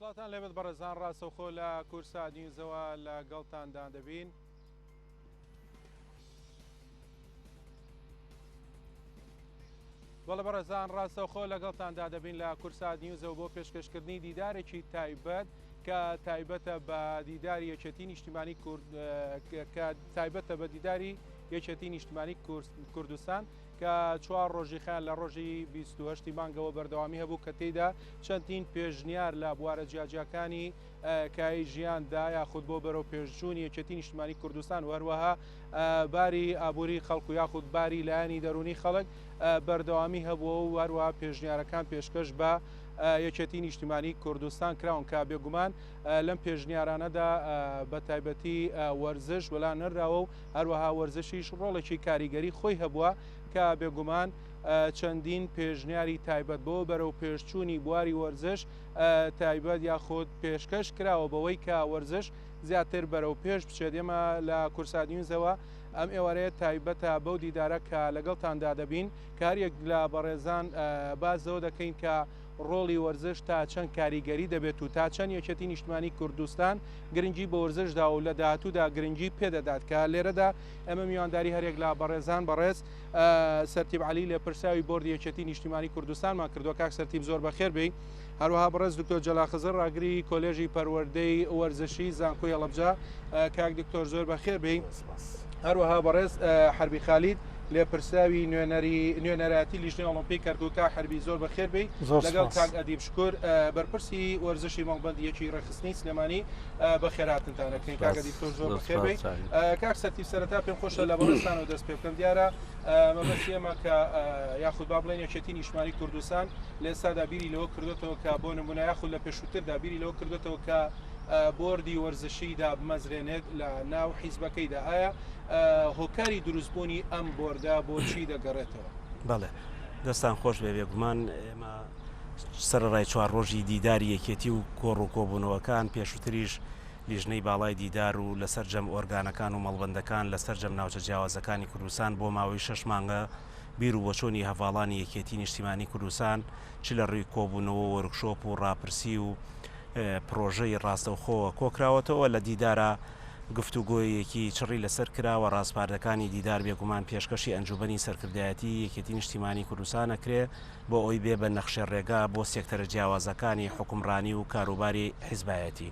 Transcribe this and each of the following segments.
سڵاوتان لێبێت بەڕێزان ڕاستەوخۆ لە کوردسات نیوزەوە لەگەڵتاندا دەبین. بەڵێ بەڕێزان ڕاستەوخۆ لەگەڵتاندا دەبین لە کوردسات نیوزەوە بۆ پێشکەشکردنی دیدارێکی تایبەت کە تایبەتە بە دیداری یەکێتی نیشتیمانی کورد کە تایبەتە بە دیداری یەکێتی نیشتمانی کوردستان کە چوار ڕۆژی خیان لە ڕۆژی 28 مانگەوە بەردەوامی هەبوو کە تێیدا چەندین پێشنیار لە بوارە جیاجیاکانی کای ژیاندا یاخود بۆ بەرەو پێشچوونی یەکێتی نیشتمانی کوردستان و هەروەها باری ئابووری خەڵک و یاخود باری لایەنی دەرونی خەڵک بەردەوامی هەبووە و هەروەها پێشنیارەکان پێشکەش بە یەکێتی نیشتیمانی کوردستان کراون کە بێگومان لەم پێشنیارانەدا بە تایبەتی وەرزش وەلا نراوە و هەروەها وەرزشیش ڕۆڵێکی کاریگەری خۆی هەبووە کە بێگومان چەندین پێشنیاری تایبەت بۆ بەرەو پێشچوونی بواری وەرزش تایبەت یاخود پێشکەش کراوە بەوەی کە وەرزش زیاتر بەرەو پێش بچێت ئێمە لە کوردسات نیوزەوە ئەم ئێوارەیە تایبەتە بەو دیدارە کە لەگەڵتاندا دەبین کە هەریەک لە بەڕێزان باس لەوە دەکەین کە ڕۆڵی وەرزش تا چەند کاریگەری دەبێت و تا چەند یەکێتی نیشتمانی کوردستان گرنگی بە وەرزش دا و لە داهاتوودا گرنگی پێدەدات کە لێرەدا ئێمە میوانداری هەریەک لە بەڕێزان بەڕێز سەرتیب عەلی لێپرسراوی بۆردی یەکێتی نیشتیمانی کوردستانمان کردووە کاک سەرتیب زۆر بەخێر بێی هەروەها بەڕێز دکتۆر جەلا خزر ڕاگری کۆلێژی پەروەردەی وەرزشی زانکۆی هەڵەبجە کاک دکتۆر زۆر بەخێر بێی هەروەها بەڕێز حربی خالید لێپرسراوی نوێنەری نوێنەرایەتی لیژنەی ئۆڵۆمپی کەرکوک کاک حربی زۆر بەخێر بێی لەگەڵ کاک ئەدیب شکر بەرپرسی وەرزشی مەڵبەندی یەکی ڕێکخستنی سلێمانی بەخێرهاتنتان ئەکەین کاک ئەدیب تۆش زۆر بەخێر بێی کاک سەرتیپ سەرەتا پێم خۆشە لە بەڕێزتانەوە دەست پێ بکەم دیارە مەبەستی ئێمە کە یاخود با بڵێن یەکێتی نیشتمانی کوردستان لە ئێستادا بیری لەوە کردوێتەوە کە بۆ نمونە یاخود لە پێشووتردا بیری لەوە کردوێتەوە کە بۆردی وەرزشیدا بمەزرێنێت لە ناو حیزبەکەیدا ئایا هۆکاری دروستبوونی ئەم بۆردە بۆ چی دەگەڕێتەوە؟ بەڵێ دەستان خۆش بێ بێگومان ئێمە سەرەڕای چوار ڕۆژی دیداری یەکێتی و کۆڕ و کۆبوونەوەکان پێشووتریش لیژنەی باڵای دیدار و لە سەرجەم ئۆرگانەکان و مەڵبەندەکان لە سەرجەم ناوچە جیاوازەکانی کوردستان بۆ ماوەی شەش مانگە بیر و بۆچۆنی هەڤاڵانی یەکێتی نیشتیمانی کوردستان چ لە ڕووی کۆبوونەوە و وۆرکشۆپ و ڕاپرسی و پڕۆژەی ڕاستەوخۆوە کۆکراوەتەوە لە دیدارا گفتوگۆیەکی چڕی لەسەر کراوە ڕاسپاردەکانی دیدار بێگومان پێشکەشی ئەنجومەنی سەرکردایەتی یەکێتی نیشتیمانی کوردستان ئەکرێ بۆ ئەوەی بێ بە نەخشە ڕێگا بۆ سێکتەرە جیاوازەکانی حوکمڕانی و کاروباری حیزبایەتی.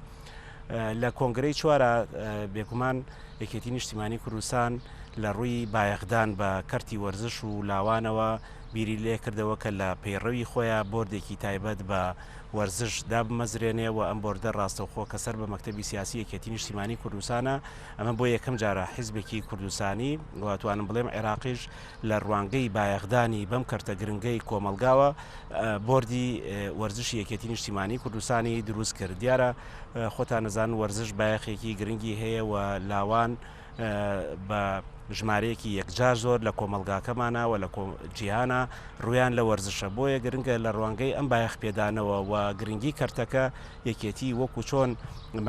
لە کۆنگرەی چوارا بێگومان یەکێتی نیشتیمانی کوردستان لە ڕووی بایەخدان بە کەرتی وەرزش و لاوانەوە بیری لێ کردەوە کە لە پەیڕەوی خۆیان بۆردێکی تایبەت بە وەرزش دابمەزرێنێ و ئەم بۆردە ڕاستەوخۆ کە سەر بە مەکتەبی سیاسی یەکێتی نیشتیمانی کوردستانە ئەمە بۆ یەکەم جارە حیزبێکی کوردستانی و ئەتوانم بڵێم عێراقیش لە ڕوانگەی بایەخدانی بەم کەرتە گرنگەی کۆمەڵگاوە بۆردی وەرزشی یەکێتی نیشتیمانی کوردستانی دروست کرد. دیارە خۆتان ئەزانن وەرزش بایەخێکی گرنگی هەیە و لاوان بە ژمارەیەکی یەکجار زۆر لە کۆمەڵگاکەمانە و لە جیهانە ڕویان لە وەرزشە بۆیە گرنگە لە ڕوانگەی ئەم بایەخ پێدانەوە و گرنگی کەرتەکە یەکێتی وەکو چۆن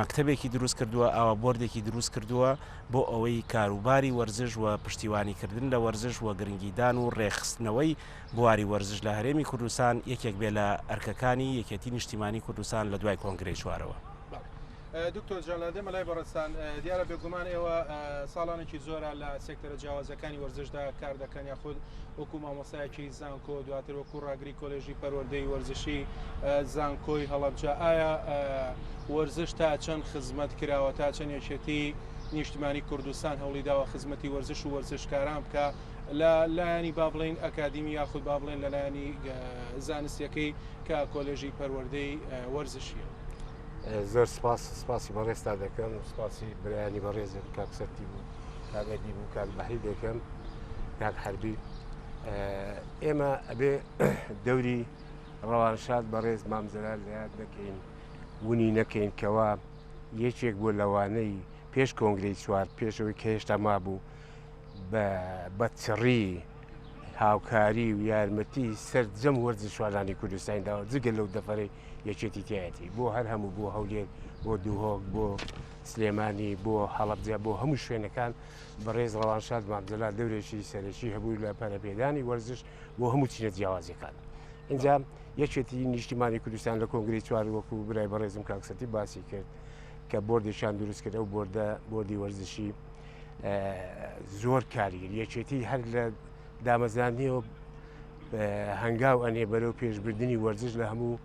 مەکتەبێکی دروست کردووە ئاوا بۆردێکی دروست کردووە بۆ ئەوەی کاروباری وەرزش و پشتیوانیکردن لە وەرزش و گرنگیدان و ڕێکخستنەوەی بواری وەرزش لە هەرێمی کوردستان یەکێک بێ لە ئەرکەکانی یەکێتی نیشتیمانی کوردستان لە دوای کۆنگرەی چوارەوە. دکتۆر جەلال دێمە لای بەڕێزتان، دیارە بێگومان ئێوە ساڵانێکی زۆرە لە سێکتەرە جیاوازەکانی وەرزشدا کار دەکەن یاخود وەکو مامۆستایەکی زانکۆ دواتر وەکو ڕاگری کۆلێژی پەروەردەی وەرزشی زانکۆی هەڵەبجە ئایا وەرزش تا چەند خزمەت کراوە تا چەند یەکێتی نیشتمانی کوردستان هەوڵی داوە خزمەتی وەرزش و وەرزشکاران بکە لە لایەنی با بڵێین ئەکادیمی یاخود با بڵێن لە لایەنی زانستیەکەی کە کۆلێژی پەروەردەی وەرزشیە. زۆر سپاس سپاسی بەڕێزتا دەکەم سپاسی برایانی بەڕێزم کاک سەرتیب و کاک ئەدیب و کاک بەحری دەکەم کاک حەربی ئێمە ئەبێ دەوری ڕەوانشاد بەڕێز مام جەلال لە یاد نەکەین ونی نەکەین کەوا یەکێک بوو لەوانەی پێش کۆنگرەی چوار پێشەوەی کە هێشتا مابوو بە چڕی هاوکاری و یارمەتی سەرجەم وەرزشوانانی کوردستانی داوە جگە لەو دەفەرەی یەکێتی تایەتی بۆ هەر هەموو بۆ هەولێر بۆ دهۆک بۆ سلێمانی بۆ هەڵەبجە بۆ هەموو شوێنەکان بەڕێز ڕەوانشاد مام جەلال دەورێکی سەرەکی هەبوو لە پەرەپێدانی وەرزش بۆ هەموو چینە جیاوازیەکان. ئینجا یەکێتی نیشتیمانی کوردستان لە کۆنگری چوار وەکو برای بەڕێزم کاک سەرتیپ باسی کرد کە بۆردێکیان دروست کرد ئەو بۆردە بۆردی وەرزشی زۆر کاریگەر یەکێتی هەر لە دامەزراندنیەوە هەنگاو ئەنێ بەرەو پێشبردننی وەرزش لە هەموو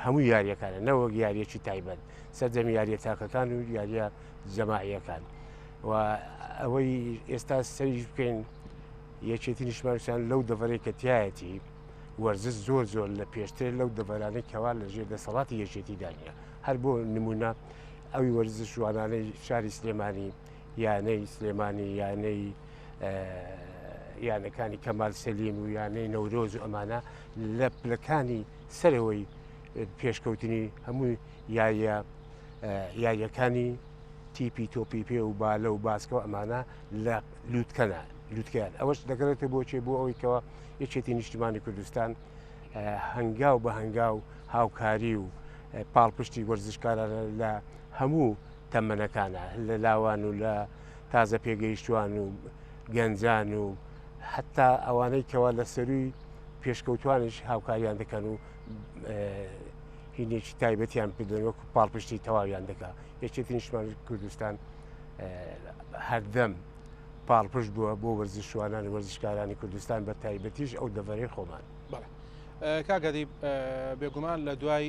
هەموو یاریەکانە نەوەک یاریەکی تایبەت سەرجەم یاریە تاکەکان و یاریە جەماعیەکان و ئەوەی ئێستا سەریش بکەین یەکێتی نیشتمانیان لەو دەڤەرەی کە تایەتی وەرزش زۆر زۆر لە پێشتر لەو دەڤەرانەی کەوا لە ژێر دەسەڵاتی یەکێتیدا نییە هەر بۆ نمونە ئەوی وەرزش وانانەی شاری سلێمانی یانەی سلێمانی یانەی یانەکانی کەمال سەلیم و یانەی نەورۆز و ئەمانە لە پلەکانی سەرەوەی پێشکەوتنی هەموو یاریە یاریەکانی تیپی تۆپی پێ و بالە و باسکە و ئەمانە لە لوتکەنە لوتکەیان ئەوەش دەگەڕێتە بۆچێ بۆ ئەوەی کەەوە یەکێتی نیشتیمانی کوردستان هەنگاو بە هەنگاو هاوکاری و پاڵپشتی وەرزشکارانە لە هەموو تەمەنەکانە لە لاوان و لە تازە پێگەیشتوان و گەنجان و حتا ئەوانەی کەوا لە سەروی پێشکەوتوانیش هاوکاریان دەکەن و هینێکی تایبەتیان بدەن وەکو پاڵپشتی تەواویان دەکا یەکێتی نیشتمانی کوردستان هەردەم پاڵپشت بووە بۆ وەرزشوانان و وەرزشکارانی کوردستان بە تایبەتیش ئەو دەڤەرەی خۆمان. بەڵێ کاک ئەدیب بێگومان لە دوای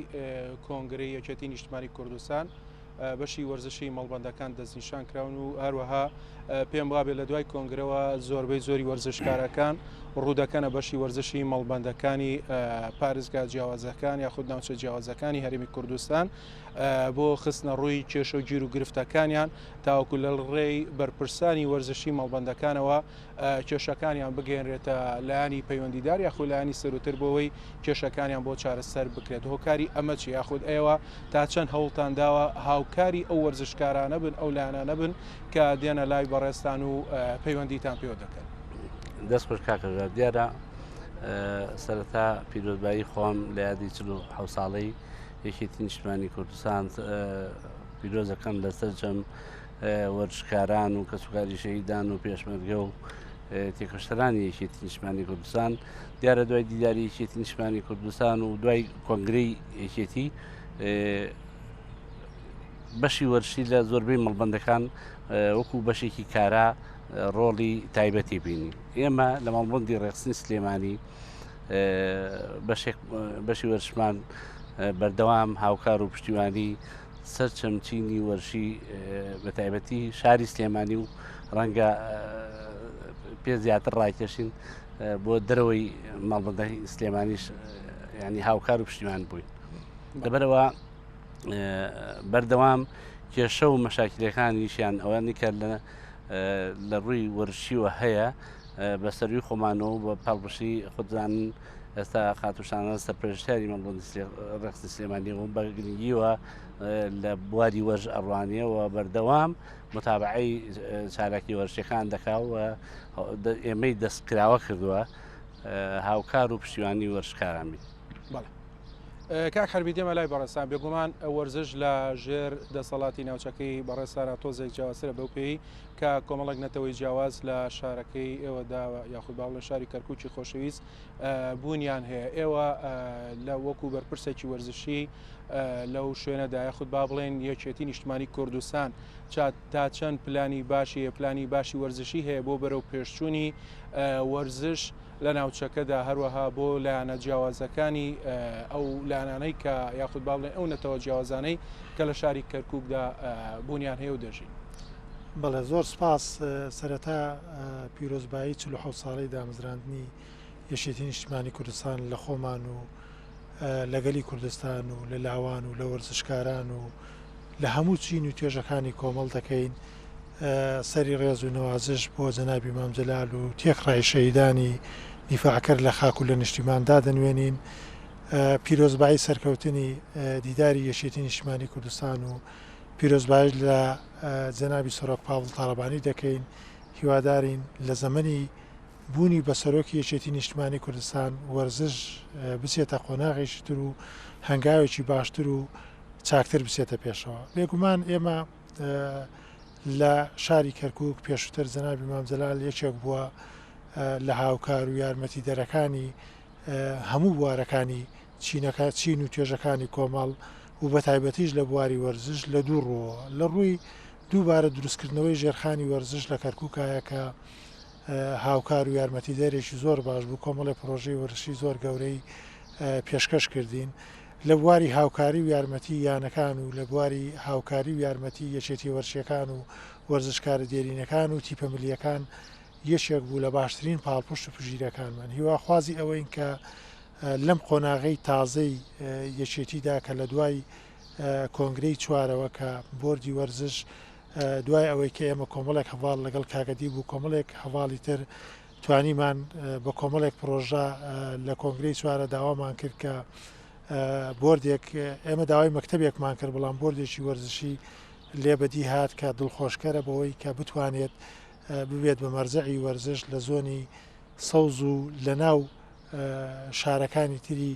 کۆنگرەی یەکێتی نیشتمانی کوردستان بەشی وەرزشی مەڵبەندەکان دەستنیشان کراون و هەروەها پێم وابێ لە دوای کۆنگرەوە زۆربەی زۆری وەرزشکارەکان ڕوودەکەنە بەشی وەرزشی مەڵبەندەکانی پارێزگا جیاوازەکان یاخود ناوچە جیاوازەکانی هەرێمی کوردستان بۆ خستنە ڕووی کێشە و گیر و گرفتەکانیان تاوەکو لە ڕێی بەرپرسانی وەرزشی مەڵبەندەکانەوە کێشەکانیان بگەیەنرێتە لایەنی پەیوەندیدار یاخود لایەنی سەروتر بۆ ئەوەی کێشەکانیان بۆ چارەسەر بکرێت هۆکاری ئەمە چی یاخود ئێوە تا چەند هەوڵتان داوە هاوکاری ئەو وەرزشکارانە بن ئەو لایەنانە بن کە دێنە لای بەڕێزتان و پەیوەندیتان پێوە دەکەن؟ دەست خۆش کاکە ژار دیارە سەرەتا پیرۆزبایی خۆم لە یادی 47 ساڵەی یەکێتی نیشتمانی کوردستان پیرۆزەکەم لە سەرجەم وەرزشکاران و کەسوکاری شەهیدان و پێشمەرگە و تێکۆشەرانی یەکێتی نیشتمانی کوردستان دیارە دوای دیداری یەکێتی نیشتمانی کوردستان و دوای کۆنگرەی یەکێتی بەشی وەرشی لە زۆربەی مەڵبندەکان وەکو بەشێکی کارا ڕۆڵی تایبەتی بینی ئێمە لە مەڵبندی ڕێخستنی سلێمانی بەشێک بەشی وەرشمان بەردەوام هاوکار و پشتیوانی سەرچەم چینی وەرشی بە تایبەتی شاری سلێمانی و ڕەنگە پێ زیاتر ڕاکێشین بۆ دەرەوەی ماڵبندەی سلێمانیش ینی هاوکار و پشتیوان بووین لەبەرەوە بەردەوام کێشە و مەشاکلەکانیشیان ئەوانی کە لە لە ڕووی وەرشیوە هەیە بە سەروی خۆمانەوە بە پاڵپشتی خودزان ئێستا خاتوشانە سەرپەرشتیاری مەڵبەندی ڕێخستی سلێمانی و بە گرنگیوە لە بواری وەرز ئەڕوانیەوە بەردەوام متابعەی چالاکی وەرشەکان دەکا و ئێمەی دەستکراوە کردووە هاوکار و پشتیوانی وەرشکاران بین. بەڵێ. کاک حەربی دێمە لای بەڕێزتان بێگومان وەرزش لە ژێر دەسەڵاتی ناوچەکەی بەڕێزتانە تۆزێک جیاوازترە بەو پێی کە کۆمەڵێک نەتەوەی جیاواز لە شارەکەی ئێوەدا یاخود با بڵێن شاری کەرکوکی خۆشەویست بوونیان هەیە ئێوە لە وەکو بەرپرسێکی وەرزشی لەو شوێنەدا یاخود با بڵێن یەکێتی نیشتمانی کوردستان تا چەند پلانی باشی هەیە پلانی باشی وەرزشی هەیە بۆ بەرەو پێشچوونی وەرزش لە ناوچەکەدا هەروەها بۆ لایەنە جیاوازەکانی ئەو لایەنانەی کە یاخود با بڵێن ئەو نەتەوە جیاوازانەی کە لە شاری کەرکووکدا بوونیان هەیە و دەژین. بەڵێ زۆر سپاس سەرەتا پیرۆزبایی 47 ساڵەی دامەزراندنی یەکێتی نیشتیمانی کوردستان لە خۆمان و لە گەلی کوردستان و لە لاوان و لە وەرزشکاران و لە هەموو چین و توێژەکانی کۆمەڵ دەکەین سەری ڕێز و نەوازش بۆ جەنابی مام جەلال و تێکڕای شەهیدانی دیفاعکەر لە خاک و لە نیشتیمان دادەنوێنین پیرۆزبایی سەرکەوتنی دیداری یەکێتی نیشتیمانی کوردستان و پیرۆزبایش لە جەنابی سەرۆک پاڤڵ تاڵەبانی دەکەین هیوادارین لە زەمەنی بوونی بە سەرۆکی یەکێتی نیشتمانی کوردستان وەرزش بچێتە قۆناغێکی تر و هەنگاوێکی باشتر و چاکتر بچێتە پێشەوە بێگومان ئێمە لە شاری کەرکک پێشووتر جەنابی مام جەلال یەکێک بووە لە هاوکار و یارمەتیدەرەکانی هەموو بوارەکانی چینەکە چین و توێژەکانی کۆمەڵ و بەتایبەتیش لە بواری وەرزش لە دوو ڕووەوە لە ڕووی دووبارە دروستکردنەوەی ژێرخانی وەرزش لە کەرکوکایە کە هاوکار و یارمەتیدەرێکی زۆر باش بوو کۆمەڵی پرۆژەی وەرزشی زۆر گەورەی پێشکەش کردین لە بواری هاوکاری و یارمەتی یانەکان و لە بواری هاوکاری و یارمەتی یەکێتی وەرزشیەکان و وەرزشکارە دێرینەکان و تیپە ملیەکان یەکێک بوو لە باشترین پاڵپشت و پشتگیرەکانمان. هیواخوازی ئەوەین کە لەم قۆناغەی تازەی یەکێتیدا کە لە دوای کۆنگرەی چوارەوە کە بۆردی وەرزش دوای ئەوەی کە ئێمە کۆمەڵێک هەڤاڵ لەگەڵ کاک ئەدیب و کۆمەڵێک هەڤاڵی تر توانیمان بە کۆمەڵێک پرۆژە لە کۆنگرەی چوارە داوامان کرد کە بۆردێک ئێمە داوای مەکتەبێکمان کرد بەڵام بۆردێکی وەرزشی لێ بەدی هات کە دڵخۆشکەرە بەوەی کە بتوانێت ببێت بە مەرجەعی وەرزش لە زۆنی سەوز و لە ناو شارەکانی تری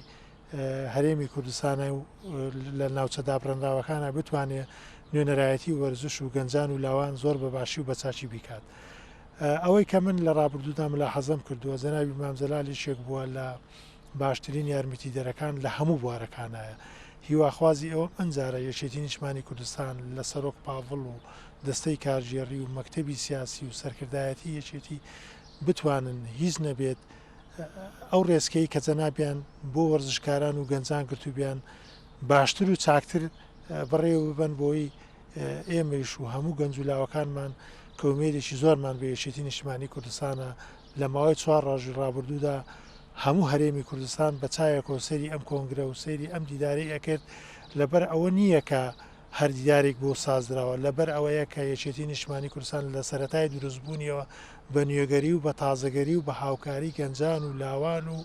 هەرێمی کوردستانە و لە ناوچە دابڕێنراوەکانە بتوانێت نوێنەرایەتی وەرزش و گەنجان و لاوان زۆر بە باشی و بە چاکی بیکات. ئەوەی کە من لە ڕابردوودا ملاحەزەم کردووە جەنابی مام جەلال یەکێک بووە لە باشترین یارمەتیدەرەکان لە هەموو بوارەکانایە. هیواخوازی ئەوەم ئەمجارە یەکێتی نیشتمانی کوردستان لە سەرۆک پاڤڵ و دەستەی کارگێڕی و مەکتەبی سیاسی و سەرکردایەتی یەکێتی بتوانن هیچ نەبێت ئەو ڕێچکەی کە جەنابیان بۆ وەرزشکاران و گەنجان گرتووبیان باشتر و چاکتر بەڕێوە ببەن بۆی ئێمەیش و هەموو گەنج و لاوەکانمان کە ئومێدێکی زۆرمان بە یەکێتی نیشتمانی کوردستانە لە ماوەی چوار ڕۆژی ڕابردوودا هەموو هەرێمی کوردستان بە چاوێکەوە سەیری ئەم کۆنگرە و سەیری ئەم دیدارەی ئەکرد لەبەر ئەوە نییە کە هەر دیدارێک بۆ سازدراوە لەبەر ئەوەیە کە یەکێتی نیشتمانی کوردستان لە سەرەتای دروستبوونیەوە بە نوێگەری و بە تازەگەری و بە هاوکاری گەنجان و لاوان و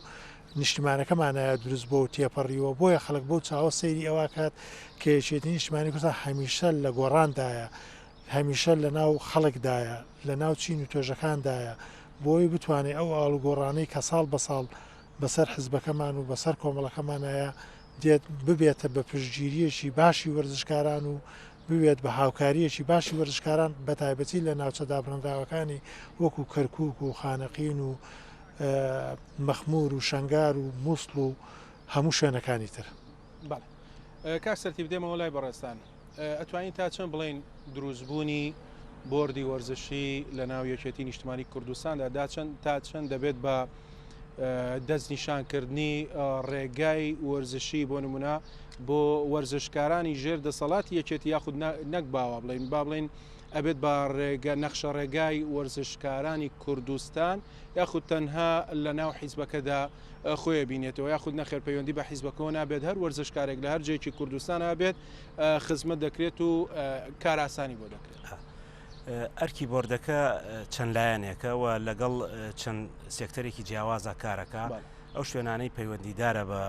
نیشتیمانەکەمانایە دروست بۆ و تێپەڕیوە بۆیە خەڵک بەو چاوە سەیری ئەوە کات کە یەکێتی نیشتمانی کوردستان هەمیشە لە گۆڕاندایە هەمیشە لە ناو خەڵکدایە لە ناو چین و توێژەکاندایە بۆی بتوانێت ئەو ئاڵوگۆڕانەی کە ساڵ بە ساڵ بەسەر حزبەکەمان و بەسەر کۆمەڵەکەمانایە دێت ببێتە بە پشتگیرییەکی باشی وەرزشکاران و ببێت بە هاوکارییەکی باشی وەرزشکاران بەتایبەتی لە ناوچە دابڕێنراوەکانی وەکو کەرکوک و خانەقین و مەخمور و شەنگار و موسڵ و هەموو شوێنەکانی تر. بەڵێ کاک سەرتیپ دێمەوە لای بەڕێزتان ئەتوانین تا چەند بڵێین دروستبوونی بۆردی وەرزشی لە ناو یەکێتی نیشتمانی کوردستاندا دا چەند تا چەند دەبێت بە دەستنیشانکردنی ڕێگای وەرزشی بۆ نمونە بۆ وەرزشکارانی ژێر دەسەڵاتی یەکێتی یاخود نەک باوا بڵین با بڵین ئەبێت بە ڕێگە نەخشە ڕێگای وەرزشکارانی کوردستان یاخود تەنها لە ناو حیزبەکەدا خۆی بینێتەوە یاخود نەخێر پەیوەندی بە حیزبەکەەوە نابێت هەر وەرزشکارێک لە هەر جێکی کوردستان بێت خزمەت دەکرێت و کارئاسانی بۆ دەکرێت. ئەرکی بۆردەکە چەند لایەنێکە و لەگەڵ چەند سێکتەرێکی جیاوازە کارەکە ئەو شوێنانەی پەیوەندیدارە بە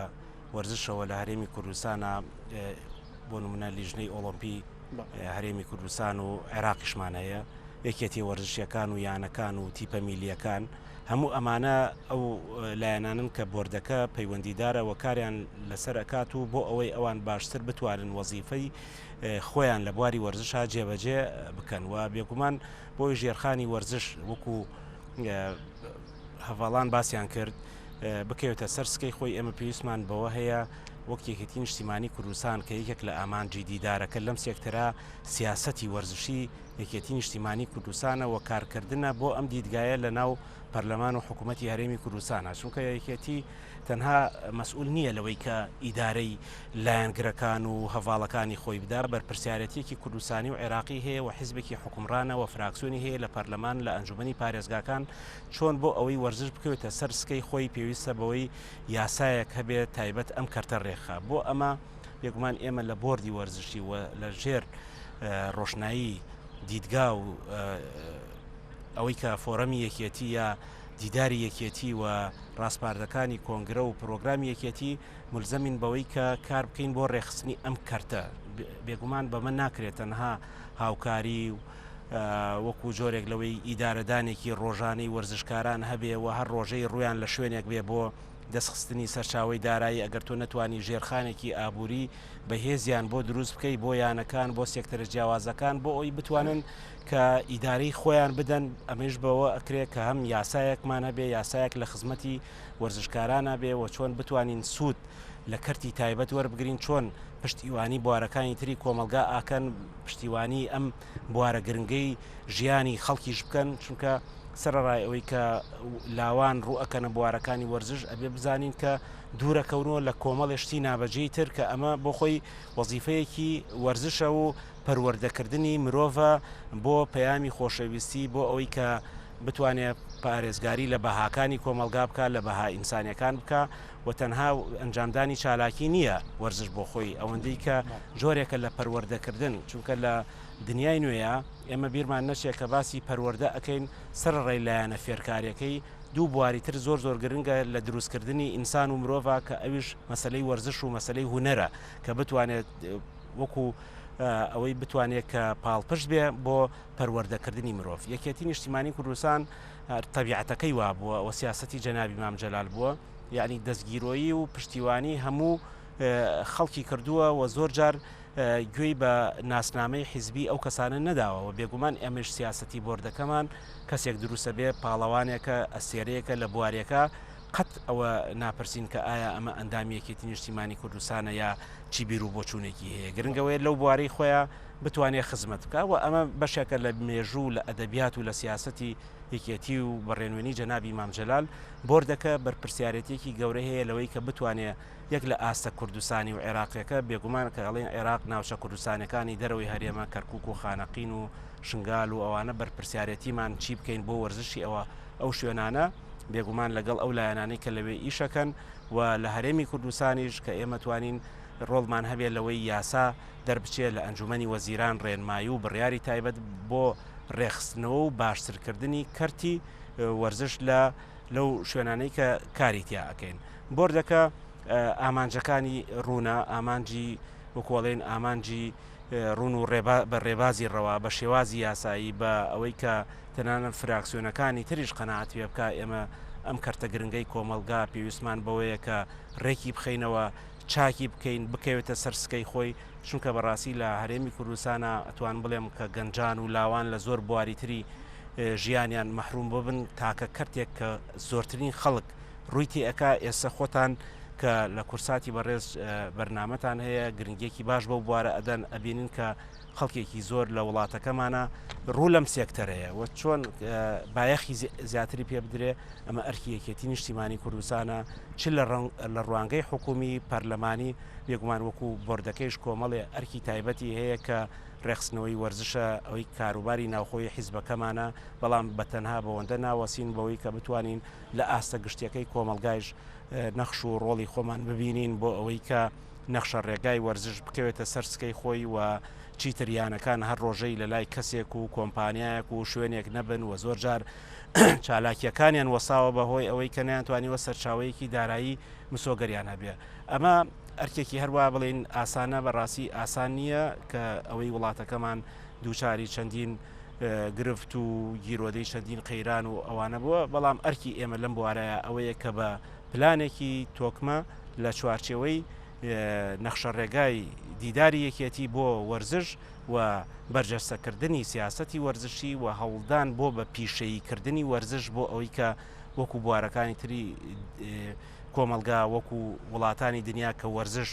وەرزشەوە لە هەرێمی کوردستانە بۆ نمونە لیژنەی ئۆڵۆمپی هەرێمی کوردستان و عێراقیشمان هەیە یەکێتی وەرزشیەکان و یانەکان و تیپە میلیەکان هەموو ئەمانە ئەو لایەنانن کە بۆردەکە پەیوەندیدارە و کاریان لەسەر ئەکات و بۆ ئەوەی ئەوان باشتر بتوانن وەزیفەی خۆیان لە بواری وەرزشا جێبەجێ بکەن و بێگومان بۆی ژێرخانی وەرزش وەکو هەڤاڵان باسیان کرد بکەوێتە سەر سکەی خۆی ئێمە پێویستمان بەوە هەیە وەک یەکێتی نیشتیمانی کوردستان کە یەکێک لە ئامانجی دیدارەکە لەم سێکتەرە سیاسەتی وەرزشی یەکێتی نیشتیمانی کوردستانە و کارکردنە بۆ ئەم دیدگایە لە ناو پەرلەمان و حکوومەتی هەرێمی کوردستانە چونکە یەکێتی تەنها مەسئول نییە لەوەی کە ئیدارەی لایەنگرەکان و هەڤاڵەکانی خۆی بدا، بەرپرسیارێتییەکی کوردستانی و عێراقی هەیە و حیزبێکی حوکمڕانە و فراکسیۆنی هەیە لە پەرلەمان لە ئەنجومەنی پارێزگاکان، چۆن بۆ ئەوەی وەرزش بکەوێتە سەر سکەی خۆی پێویستە بەوەی یاسایەک هەبێت تایبەت ئەم کەرتە رێکخا. بۆ ئەمە بێگومان ئێمە لە بۆردی وەرزشی و لە ژێر رۆشنایی دیدگا و ئەوەی کە فۆرەمی یەکێتی یا دیداری یەکێتی و ڕاسپاردەکانی کۆنگرە و پرۆگرامی یەکێتی ملزەمین بەوەی کە کار بکەین بۆ ڕێکخستنی ئەم کەرتە بێگومان بەمە ناکرێت تەنها هاوکاری و وەکو جۆرێک لەوەی ئیدارەدانێکی ڕۆژانەی وەرزشکاران هەبێ و هەر ڕۆژەی ڕویان لە شوێنێک بێ بۆ دەستخستنی سەرچاوەی دارایی ئەگەر تۆ نەتوانی ژێرخانێکی ئابووری بەهێزیان بۆ دروست بکەی بۆ یانەکان بۆ سێکتەرە جیاوازەکان بۆ ئەوی بتوانن کە ئیدارەی خۆیان بدەن ئەمەیش بەوە ئەکرێ کە هەم یاسایەکمان هەبێ یاسایەک لە خزمەتی وەرزشکارانە بێ و چۆن بتوانین سوود لە کەرتی تایبەت وەربگرین چۆن پشتیوانی بوارەکانی تری کۆمەڵگا ئاکەن پشتیوانی ئەم بوارە گرنگەی ژیانی خەڵکیش بکەن چونکە سەرەڕای ئەوەی کە لاوان ڕوو ئەکەنە بوارەکانی وەرزش ئەبێ بزانین کە دوورەکەونەوە لە کۆمەڵێ شتی نابەجێی تر کە ئەمە بۆ خۆی وەزیفەیەکی وەرزشە و پەروەردەکردنی مرۆڤە بۆ پەیامی خۆشەویستی بۆ ئەوەی کە بتوانێ پارێزگاری لە بەهاکانی کۆمەڵگا بکا لە بەها ئینسانیەکان بکا و تەنها ئەنجامدانی چالاکی نییە وەرزش بۆ خۆی ئەوەندەی کە جۆرێکە لە پەروەردەکردن چونکە لە دنیای نوێیە ئێمە بیرمان نەچێت کە باسی پەروەردە ئەکەین سەرەڕای لایەنە فێرکاریەکەی دوو بواری تر زۆر زۆر گرنگە لە دروستکردنی ئینسان و مرۆڤا کە ئەویش مەسەلەی وەرزش و مەسەلەی هونەرە کە بتوانێت وەکو ئەوەی بتوانێت کە پاڵپشت بێ بۆ پەروەردەکردنی مرۆڤ. یەکێتی نیشتیمانی کوردستان تەبیعەتەکەی وابووە و سیاسەتی جەنابی مام جەلال بووە یعنی دەستگیرۆیی و پشتیوانی هەموو خەڵکی کردووە و زۆر جار گوێی بە ناسنامەی حیزبی ئەو کەسانە نەداوە و بێگومان ئێمەش سیاسەتی بۆردەکەمان کەسێک دروستە بێ پاڵەوانێکە ئەستێرەیەکە لە بوارێکە قەت ئەوە ناپرسین کە ئایا ئەمە ئەندامی یەکێتی نیشتیمانی کوردستانە یا چی بیر و بۆچوونێکی هەیە گرنگەوەیە لەو بوارەی خۆیان بتوانێت خزمەت بکا و ئەمە بەشێکە لە مێژوو و لە ئەدەبیات و لە سیاسەتی یەکێتی و بە ڕێنوێنی جەنابی مام جەلال بۆردەکە بەرپرسیارێتیەکی گەورە هەیە لەوەی کە بتوانێ یەک لە ئاستە کوردستانی و عێراقیەکە بێگومان کە ئەڵێن عێراق ناوچە کوردستانەکانی دەرەوەی هەرێمە کەرکوک و خانەقین و شنگال و ئەوانە بەرپرسیارێتیمان چی بکەین بۆ وەرزشی ئەوە ئەو شوێنانە بێگومان لەگەڵ ئەو لایەنانەی کە لەوێ ئیشەکەن و لە هەرێمی کوردستانیش کە ئێمە توانین ڕۆڵمان هەبێت لەوەی یاسا دەربچێت لە ئەنجومەنی وەزیران ڕێنمایی و بڕیاری تایبەت بۆ ڕێکخستنەوە و باشترکردنی کەرتی وەرزش لە لەو شوێنانەی کە کاری تیا ئەکەین. بۆردەکە ئامانجەکانی ڕوونە، ئامانجی وەکوڵێن ئامانجی ڕوون و بە ڕێبازی ڕەوا بە شێوازی یاسایی بە ئەوەی کە تەنانەت فراکسیۆنەکانی تریش قەناعەت پێ بکا ئێمە ئەم کەرتە گرنگەی کۆمەڵگا پێویستمان بەوەیە کە ڕێکی بخەینەوە چاکی بکەین بکەوێتە سەر سکەی خۆی، چونکە بەڕاستی لە هەرێمی کوردستانا ئەتوان بڵێم کە گەنجان و لاوان لە زۆر بواری تری ژیانیان مەحروم ببن، تاکە کەرتێک کە زۆرترین خەڵک ڕووی تێ ئەکا ئێستا خۆتان کە لە کورساتی بەڕێز بەرنامەتان هەیە گرنگیەکی باش بەو بوارە ئەدەن ئەبینن کە خەڵکێکی زۆر لە وڵاتەکەمانە ڕوو لەم سێکتەرەیە و چۆن بایەخی زیاتری پێ بدرێ ئەمە ئەرکی یەکێتی نیشتیمانی کوردستانە چ لە ڕوانگەی حکومی پەرلەمانی بێگومان وەکو بۆردەکەیش کۆمەڵێ ئەرکی تایبەتی هەیە کە ڕێکخستنەوەی وەرزشە ئەوەی کاروباری ناوخۆی حیزبەکەمانە بەڵام بە تەنها بەوەندە ناوەسین بەوەی کە بتوانین لە ئاستە گشتیەکەی کۆمەڵگایش نەخش و ڕۆڵی خۆمان ببینین بۆ ئەوەی کە نەخشە ڕێگای وەرزش بکەوێتە سەر سکەی خۆی و چیتر یانەکان هەر ڕۆژەی لە لای کەسێک و کۆمپانیایەک و شوێنێک نەبن و زۆر جار چالاکیەکانیان وەساوە بە هۆی ئەوەی کە نەیانتوانیوە سەرچاوەیەکی دارایی مسۆگەریان هەبێ ئەمە ئەرکێکی هەروە بڵین ئاسانە بەڕاستی ئاسان نییە کە ئەوەی وڵاتەکەمان دووچاری چەندین گرفت و گیرۆدەی چەندین قەیران و ئەوانە بووە بەڵام ئەرکی ئێمە لەم بوارەیە ئەوەیە کە بە پلانێکی تۆکمە لە چوارچێوەی نەخشەڕێگای دیداری یەکێتی بۆ وەرزش و بەرجەستەکردنی سیاسەتی وەرزشی و هەوڵدان بۆ بە پیشەیی کردنی وەرزش بۆ ئەوەی کە وەکو بوارەکانی تری کۆمەڵگا وەکو وڵاتانی دنیا کە وەرزش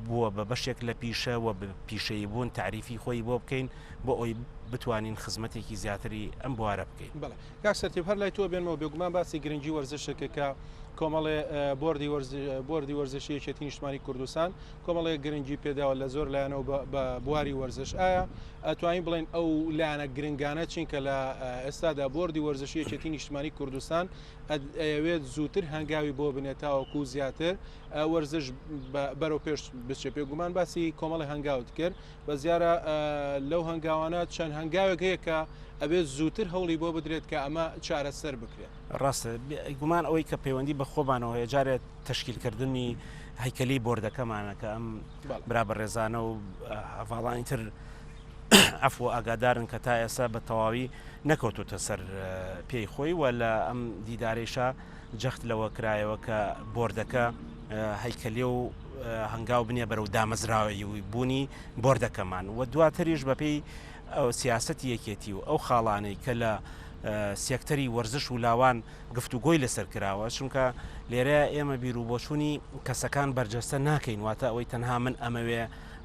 بووە بە بەشێک لە پیشە و بە پیشەیی بوون تەعریفی خۆی بۆ بکەین بۆ ئەوەی بتوانین خزمەتێکی زیاتری ئەم بوارە بکەین. بەڵێ کاک سەرتیپ هەر لای تۆ بێنمەوە بێگومان باسی گرنگی وەرزشت کرد کە کۆمەڵێ بۆردی بۆردی وەرزشی یەکێتی نیشتمانی کوردستان کۆمەڵێک گرنگی پێداوە لە زۆر لایەنەوە بە بواری وەرزش ئایا ئەتوانین بڵێن ئەو لایەنە گرنگانە چین کە لە ئێستادا بۆردی وەرزشی یەکێتی نیشتمانی کوردستان ئەیەوێت زووتر هەنگاوی بۆ بنێت تاوەکو زیاتر وەرزش بەرەو پێش بچێت بێگومان باسی کۆمەڵی هەنگاوت کرد بە زیارە لەو هەنگاوانە چەند هەنگاوێک هەیە کە ئەبێت زووتر هەوڵی بۆ بدرێت کە ئەمە چارەسەر بکرێت. ڕاستە گومان ئەوەی کە پەیوەندی بە خۆمانەوە هەیە جارێ تەشکیلکردنی هەیکەلی بۆردەکەمانە کە ئەم برا بەڕێزانە و هەڤاڵانی تر عەفو ئاگادارن کە تا ئێستا بە تەواوی نەکەوتوتە سەر پێی خۆی و لە ئەم دیدارەیشا جەخت لەوە کرایەوە کە بۆردەکە هەیکەلێ و هەنگاو بنێ بەرەو دامەزراوەیی بوونی بۆردەکەمان و دواتریش بەپێی ئەو سیاسەتی یەکێتی و ئەو خاڵانەی کە لە سێکتەری وەرزش و لاوان گفتوگۆی لەسەر کراوە، چونکە لێرەیا ئێمە بیروبۆچوونی کەسەکان بەرجەستە ناکەین، واتە ئەوەی تەنها من ئەمەوێ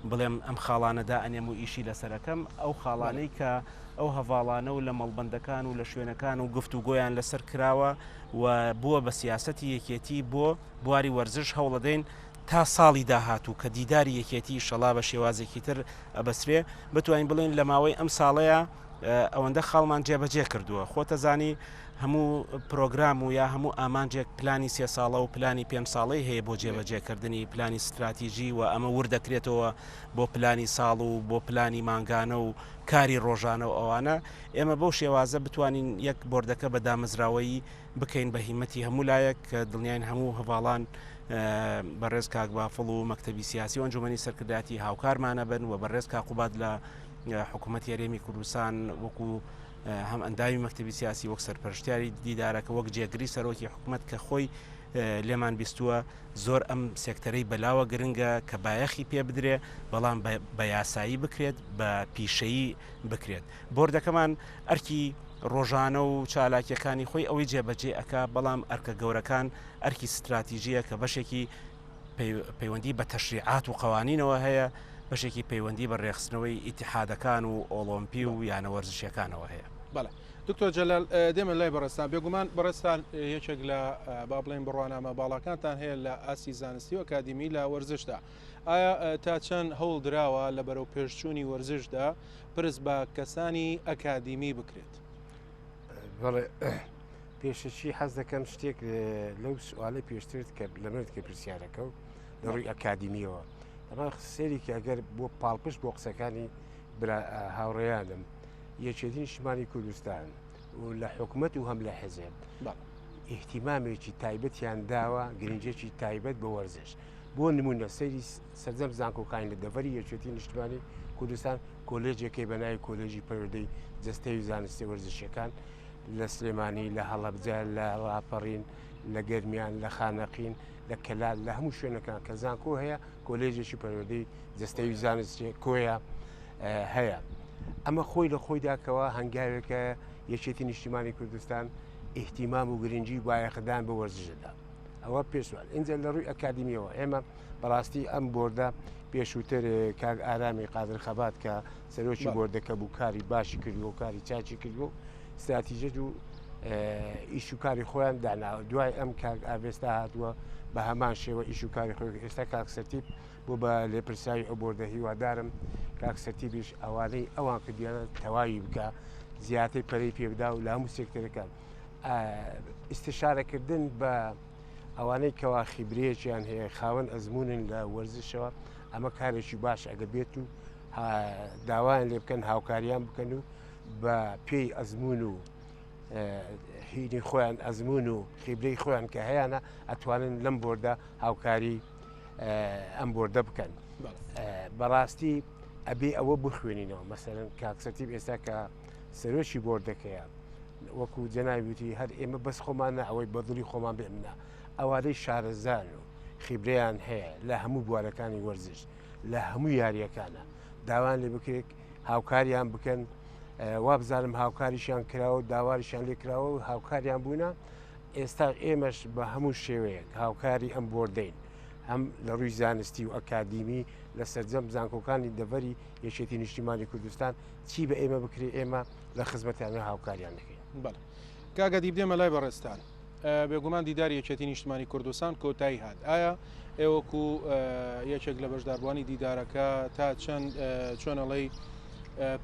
بڵێم ئەم خاڵانە دائەنێم و ئیشی لەسەر ئەکەم، ئەو خاڵانەی کە ئەو هەڤاڵانە و لە مەڵبەندەکان و لە شوێنەکان و گفتوگۆیان لەسەر کراوە و بووە بە سیاسەتی یەکێتی بۆ بواری وەرزش هەوڵەدەین تا ساڵی داهاتوو کە دیداری یەکێتی ئیشەڵا بە شێوازێکی تر ئەبەسرێ بتوانین بڵێین لە ماوەی ئەم ساڵەیە ئەوەندە خاڵمان جێبەجێ کردووە خۆتەزانی هەموو پرۆگرام و یا هەموو ئامانجێک پلانی سێ ساڵە و پلانی پێنج ساڵەی هەیە بۆ جێبەجێکردنی پلانی ستراتیژی و ئەمە ورد دەکرێتەوە بۆ پلانی ساڵ و بۆ پلانی مانگانە و کاری ڕۆژانە و ئەوانە ئێمە بەو شێوازە بتوانین یەک بۆردەکە بە دامەزراوەیی بکەین بە هیمەتی هەموو لایەک کە دڵنیاین هەموو هەڤاڵان بەڕێز کاک بافڵ و مەکتەبی سیاسی و ئەنجومەنی سەرکردایەتی هاوکارمانە بن و بەڕێز کاک قوباد لە حکوومەتی هەرێمی کوردستان وەکو هەم ئەندامی مەکتەبی سیاسی وەک سەرپەرشتیاری دیدارەکە وەک جێگری سەرۆکی حکوومەت کە خۆی لێمان بیستووە زۆر ئەم سێکتەرەی بەلاوە گرنگە کە بایەخی پێ بدرێ بەڵام بە یاسایی بکرێت بە پیشەیی بکرێت بۆردەکەمان ئەرکی ڕۆژانە و چالاکیەکانی خۆی ئەوەی جێبەجێ ئەکا بەڵام ئەرکە گەورەکان ئەرکی ستراتیژیە کە بەشێکی پەیوەندی بە تەشریعات و قەوانینەوە هەیە بەشێکی پەیوەندی بە ڕێکخستنەوەی ئیتیحادەکان و ئۆڵۆمپی و یانە وەرزشیەکانەوە هەیە. بەڵێ دکتۆر جەلال دێمە لای بەڕێزتان بێگومان بەڕێزتان یەکێک لە با بڵێین بڕوانامە باڵاکانتان هەیە لە ئاستی زانستی و ئەکادیمی لە وەرزشدا ئایا تا چەند هەوڵ دراوە لە بەرەو پێشچوونی وەرزشدا پرس بە کەسانی ئەکادیمی بکرێت؟ بەڵێ پێشەکی حەز دەکەم شتێک لەو سوالەی پێشترت کە لە منت کە پرسیارەکە و لە ڕووی ئەکادیمیەوە ئەمە سێریکی ئەگەر بۆ پاڵپشت بۆ قسەکانی هاوڕێیانم یەکێتی نیشتمانی کوردستان و لە حکومەت و هەم لە حزب ئیهتیمامێکی تایبەتیان داوە گرنگێکی تایبەت بە وەرزش بۆ نمونە سەیری سەرجەم زانکۆکانی لە دەڤەری یەکێتی نیشتمانی کوردستان کۆلێجێکی بە ناوی کۆلێژی پەروەردەی جەستەی و زانستی وەرزشیەکان لە سلێمانی لە هەڵەبجە لە ڕاپەڕین لە گەرمیان لە خانەقین لە کەلار لە هەموو شوێنەکان کە زانکۆ هەیە کۆلێژێکی پەروەردەی جەستەی و زانستی کۆیە هەیە ئەمە خۆی لە خۆیدا کەوا هەنگاوێکە یەکێتی نیشتیمانی کوردستان ئیهتیمام و گرنگی بایەخدان بە وەرزشدا ئەوە پێشوان ئینجا لە ڕووی ئەکادیمیەوە ئێمە بەڕاستی ئەم بۆردە پێشووتر کاک ئارامی قادر خەبات کە سەرۆکی بۆردەکە بوو کاری باشی کردووە و کاری چاکی کردووە و ستراتیژەت و ئیش و کاری خۆیان داناوە دوای ئەم کاک ئاڤێستا هاتووە بە هەمان شێوە ئیش و کاری خۆی ئێستا کاک سەرتیپ بۆ بە لێپرسراوی ئەو بۆردە هیوادارم کاک سەرتیپیش ئەوانەی ئەوان کردیانە تەواوی بکە زیاتر پەرەی پێبدا و لە هەموو سێکتەرەکان ئیستشارەکردن بە ئەوانەی کەوا خیبرەیەکیان هەیە خاوەن ئەزمونن لە وەرزشەوە ئەمە کارێکی باش ئەگە بێت و داوایان لێ بکەن هاوکاریان بکەن و بە پێی ئەزمون و هینی خۆیان ئەزمون و خیبرەی خۆیان کە هەیەە ئەتوانن لەم بۆردە هاوکاری ئەم بۆردە بکەن بەڕاستی ئەبێ ئەوە بخوێنینەوە مەسەرەن کاکسەتیب ئێستا کە سەرۆکی بۆردەکەیە وەکو جەنابی وتی هەر ئێمە بەس خۆمان نا ئەوەی بە دڵی خۆمان بێ منا ئەوانەی شارەزان و خیبرەیان هەیە لە هەموو بوارەکانی وەرزش لە هەموو یاریەکانە داوان لێ بکرێت هاوکاریان بکەن وابزانم هاوکاریشیان کراوە و داواریشیان لێ کراوە و هاوکاریان بوونە ئێستا ئێمەش بە هەموو شێوەیەک هاوکاری ئەم بۆردەین هەم لە ڕووی زانستی و ئەکادیمی لە سەرجەم زانکۆکانی دەڤەری یەکێتی نیشتیمانی کوردستان چی بە ئێمە بکرێ ئێمە لە خزمەتیان و هاوکاریان دەکەین. بەڵێ کاک ئەدیب دێمە لای بەڕێزتان. بێگومان دیداری یەکێتی نیشتمانی کوردستان کۆتایی هات. ئایا ئێوە وەکو یەکێک لە بەشداربووانی دیدارەکە تا چەند چۆن ئەڵێی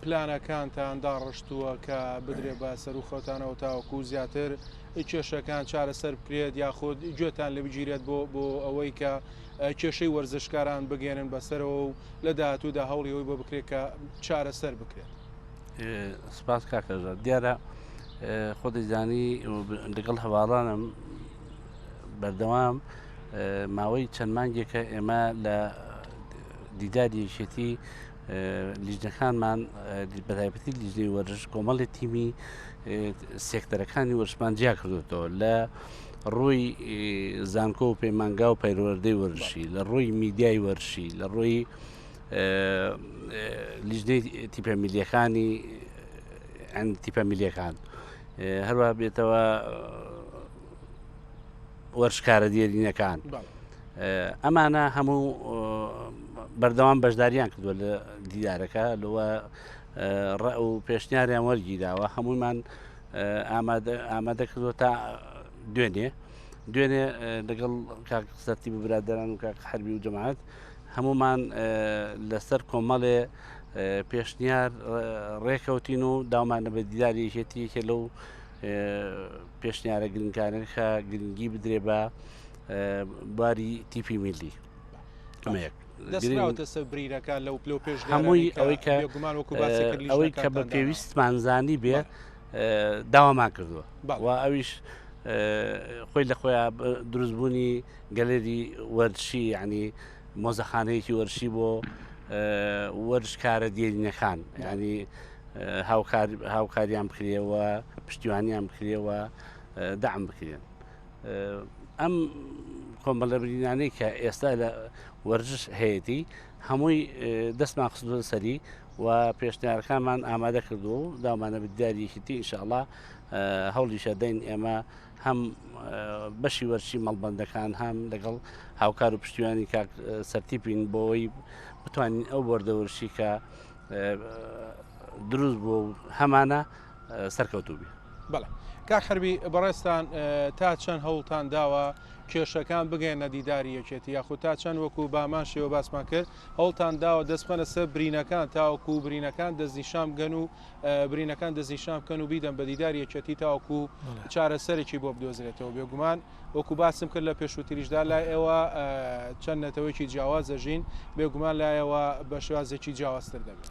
پلانەکانتان داڕشتووە کە بدرێ بە سەرو خۆتانەوە تاوەکو زیاتر کێشەکان چارەسەر بکرێت یاخود گوێتان لێ بگیرێت بۆ بۆ ئەوەی کە کێشەی وەرزشکاران بگەێنن بەسەرەوە و لە داهاتوودا هەوڵی ئەوەی بۆ بکرێت کە چارەسەر بکرێت. سپاس کاک هەژار دیارە خۆ دەیزانی لەگەڵ هەواڵانم بەردەوام ماوەی چەند مانگێکە ئێمە لە دیداری یەکێتی لیژنەکانمان بەتایبەتی لیژنەی وەرزش کۆمەڵی تیمی سێکتەرەکانی وەرزشمان جیا کردوێتەوە لە ڕووی زانکۆ و پەیمانگا و پەروەردەی وەرزشی لە ڕووی میدیای وەرزشی لە ڕووی لیژنەی تیپە میلیەکانی تیپە میلیەکان. هەروە بێتەوە وەرشکارە دێرینەکان ئەمانە هەموو بەردەوام بەشداریان کردووە لە دیدارەکە لەوە ڕە و پێشنیاریان وەرگیراوە هەموومان ئامادە کردووە تا دوێنێ دوێنێ لەگەڵ کاک سەرتی برادران و کاک حربی و جەماعەت هەمومان لەسەر کۆمەڵێ پێشنیار ڕێکەوتین و داومانە بە دیداری یەکێتی یەکێ لەو پێشنیارە گرنگانە کە گرنگی بدرێ بە باری تیپی میلی ئەمەیەک دەستراوتە سەر برینەکان لەو پلو پێش هەمووی ئەوەی کە گومان وەکو باسی کرد ئەوەی کە بە پێویستمان زانی بێ داوامان کردووە و ئەویش خۆی لە خۆیان دروستبوونی گەلەری وەرشی یعنی مۆزەخانەیەکی وەرشی بۆ وەرزشکارە دێرینەکان ینی هاوکاریان بکرێەوە پشتیوانیان بکرێەوە دەعم بکرێن ئەم کۆمەڵە برینانەی کە ئێستا لە وەرزش هەیەی هەمووی دەستمان خستوە سەری و پێشنیارەکانمان ئامادە کردووە و داومانە بداریەکیتی ئینشاءڵا هەوڵیشە دەین ئێمە هەم بەشی وەرشی مەڵبەندەکان هەم لەگەڵ هاوکار و پشتیوانی کاک سەرتیپین بۆی بتوانین ئەو بۆردە وەرشی کە دروست بوو و هەمانە سەرکەوتوو بی. بەڵێ کاک حەربی بەڕێزتان تا چەند هەوڵتان داوە کێشەکان بگەیەنە دیداری یەکێتی یاخود تا چەند وەکو بامان شێوە باسمان کرد هەوڵتان داوە دەست بخەنە سەر برینەکان تاوەکو برینەکان دەستنیشان بگەن و برینەکان دەستنیشان بکەن و بیدەن بە دیداری یەکێتی تاوەکو چارەسەرێکی بۆ بدۆزرێتەوە بێگومان وەکو باسم کرد لە پێشووتریشدا لای ئێوە چەند نەتەوەیەکی جیاواز دەژین بێگومان لایەوە بە شێوازێکی جیاوازتر دەبێت.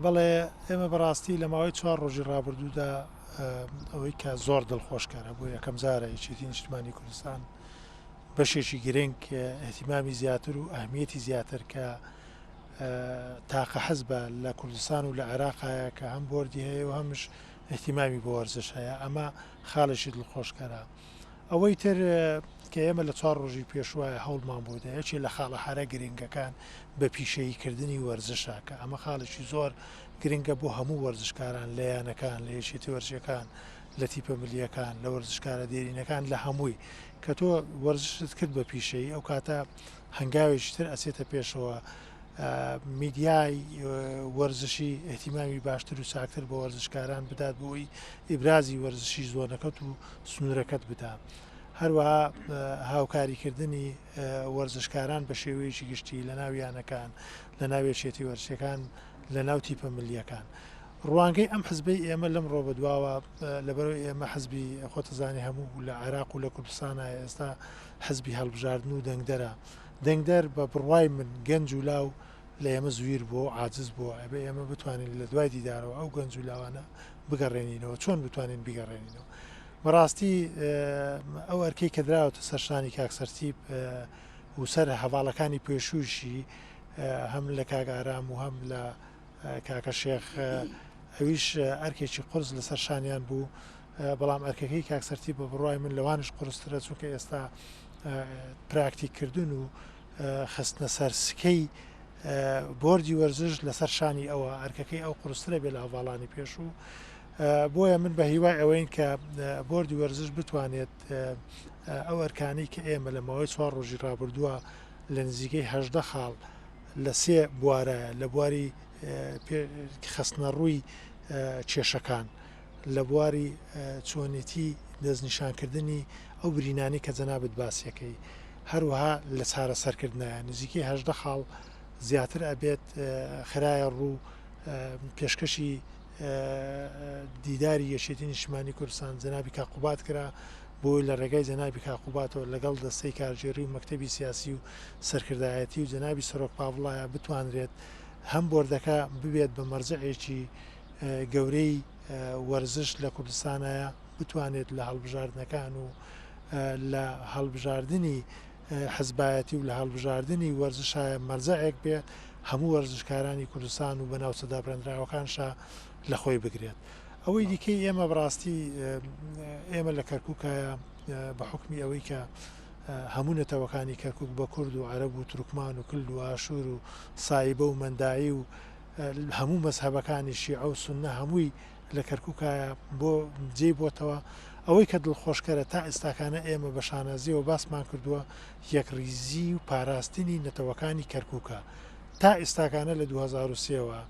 بەڵێ ئێمە بەڕاستی لە ماوەی چوار ڕۆژی ڕابردوودا ئەوەی کە زۆر دڵخۆشکەرە بۆ یەکەم جارە یەکێتی نیشتمانی کوردستان بەشێکی گرنگ ئیهتیمامی زیاتر و ئەهمیەتی زیاتر کە تاقە حزبە لە کوردستان و لە عێراقایە کە هەم بۆردی هەیە و هەمش ئیهتیمامی بۆ وەرزش هەیە ئەمە خاڵێکی دڵخۆشکەرە. ئەوەی تر کە ئێمە لە چوار ڕۆژی پێشوایە هەوڵمان بۆ دا یەکێ لە خاڵە هەرە گرنگەکان بە پیشەیی کردنی وەرزشە کە ئەمە خاڵێکی زۆر گرنگە بۆ هەموو وەرزشکاران لە یانەکان لە یەکێتی وەرزشیەکان لە تیپە ملیەکان لە وەرزشکارە دێرینەکان لە هەمووی کە تۆ وەرزشت کرد بە پیشەیی ئەو کاتە هەنگاوێکی تر ئەچێتە پێشەوە میدیای وەرزشی ئیهتیمامی باشتر و چاکتر بە وەرزشکاران بدات بۆ ئەوەی ئیبرازی وەرزشی زۆنەکەت و سنوورەکەت بدا. هەروەها هاوکاریکردنی وەرزشکاران بە شێوەیەکی گشتی لە ناو یانەکان، لە ناو یەکێتی وەرزشیەکان، لە ناو تیپە ملیەکان. ڕوانگەی ئەم حزبەی ئێمە لەمڕۆ بەدواوە لەبەرئەوەی ئێمە حزبی خۆتەزانی هەموو لە عێراق و لە کوردستانا ئێستا حزبی هەڵبژاردن و دەنگدەرە. دەنگدەر بە بڕوای من گەنج و لاو لە ئێمە زویر بووە و عاجز بووە، ئەبێ ئێمە بتوانین لە دوای دیدارەوە ئەو گەنج و لاوانە بگەڕێنینەوە، چۆن بتوانین بیگەڕێنینەوە؟ بەڕاستی ئەو ئەرکەی کە دراوەتە سەر شانی کاک سەرتیپ و سەر هەڤاڵەکانی پێشوویشی هەم لە کاک ئارام و هەم لە کاکە شێخ ئەویش ئەرکێکی قورس لەسەر شانیان بوو، بەڵام ئەرکەکەی کاک سەرتیپ بە بڕوای من لەوانش قورسترە، چونکە ئێستا پراکتیک کردن و خستنە سەر سکەی بۆردی وەرزش لەسەر شانی ئەوە ئەرکەکەی ئەو قورسترە بێ لە هەڤاڵانی پێشوو بۆیە من بە هیوای ئەوەین کە بۆردی وەرزش بتوانێت ئەو ئەرکانی کە ئێمە لە ماوەی چوار ڕۆژی ڕابردووە لە نزیکەی هەدە خاڵ لە سێ بوارە لە بواری خستنە ڕووی کێشەکان لە بواری چۆنێتی دەستنیشانکردنی ئەو برینانەی کە جەنابت باسیەکەی، هەروەها لە چارەسەرکردنایە نزیکەی 18 خاڵ زیاتر ئەبێت خرایە ڕوو پێشکەشی دیداری یەکێتی نیشتمانی کوردستان جەنابی کاک قوباد کرا بۆی لە ڕێگای جەنابی کاک قوباتەوە لەگەڵ دەستەی کارگێڕی و مەکتەبی سیاسی و سەرکردایەتی و جەنابی سەرۆک پاڤڵایە بتوانرێت هەم بۆردەکە ببێت بە مەرجەعێکی گەورەی وەرزش لە کوردستانایە بتوانێت لە هەڵبژاردنەکان و لە هەڵبژاردنی حزبایەتی و لە هەڵبژاردنی وەرزشایە مەرجەعێک بێ هەموو وەرزشکارانی کوردستان و بە ناوچە دابرێنراوەکانشا لە خۆی بگرێت. ئەوەی دیکەی ئێمە بەڕاستی ئێمە لە کەرکووکایە بە حوکمی ئەوەی کە هەموو نەتەوەکانی کەرکووک بە کورد و عەرەب و تورکمان و کلد و ئاشوور و سایبە و مەندایی و هەموو مەزهەبەکانی شیعە و سوننە هەمووی لە کەرکوکایە بۆ جێی بۆتەوە. ئەوەی کە دڵخۆشکەرە تا ئێستاکانە ئێمە بە شانازیەوە باسمان کردووە یەکڕیزی و پاراستنی نەتەوەکانی کەرکوکە. تا ئێستاکانە لە 2003 وە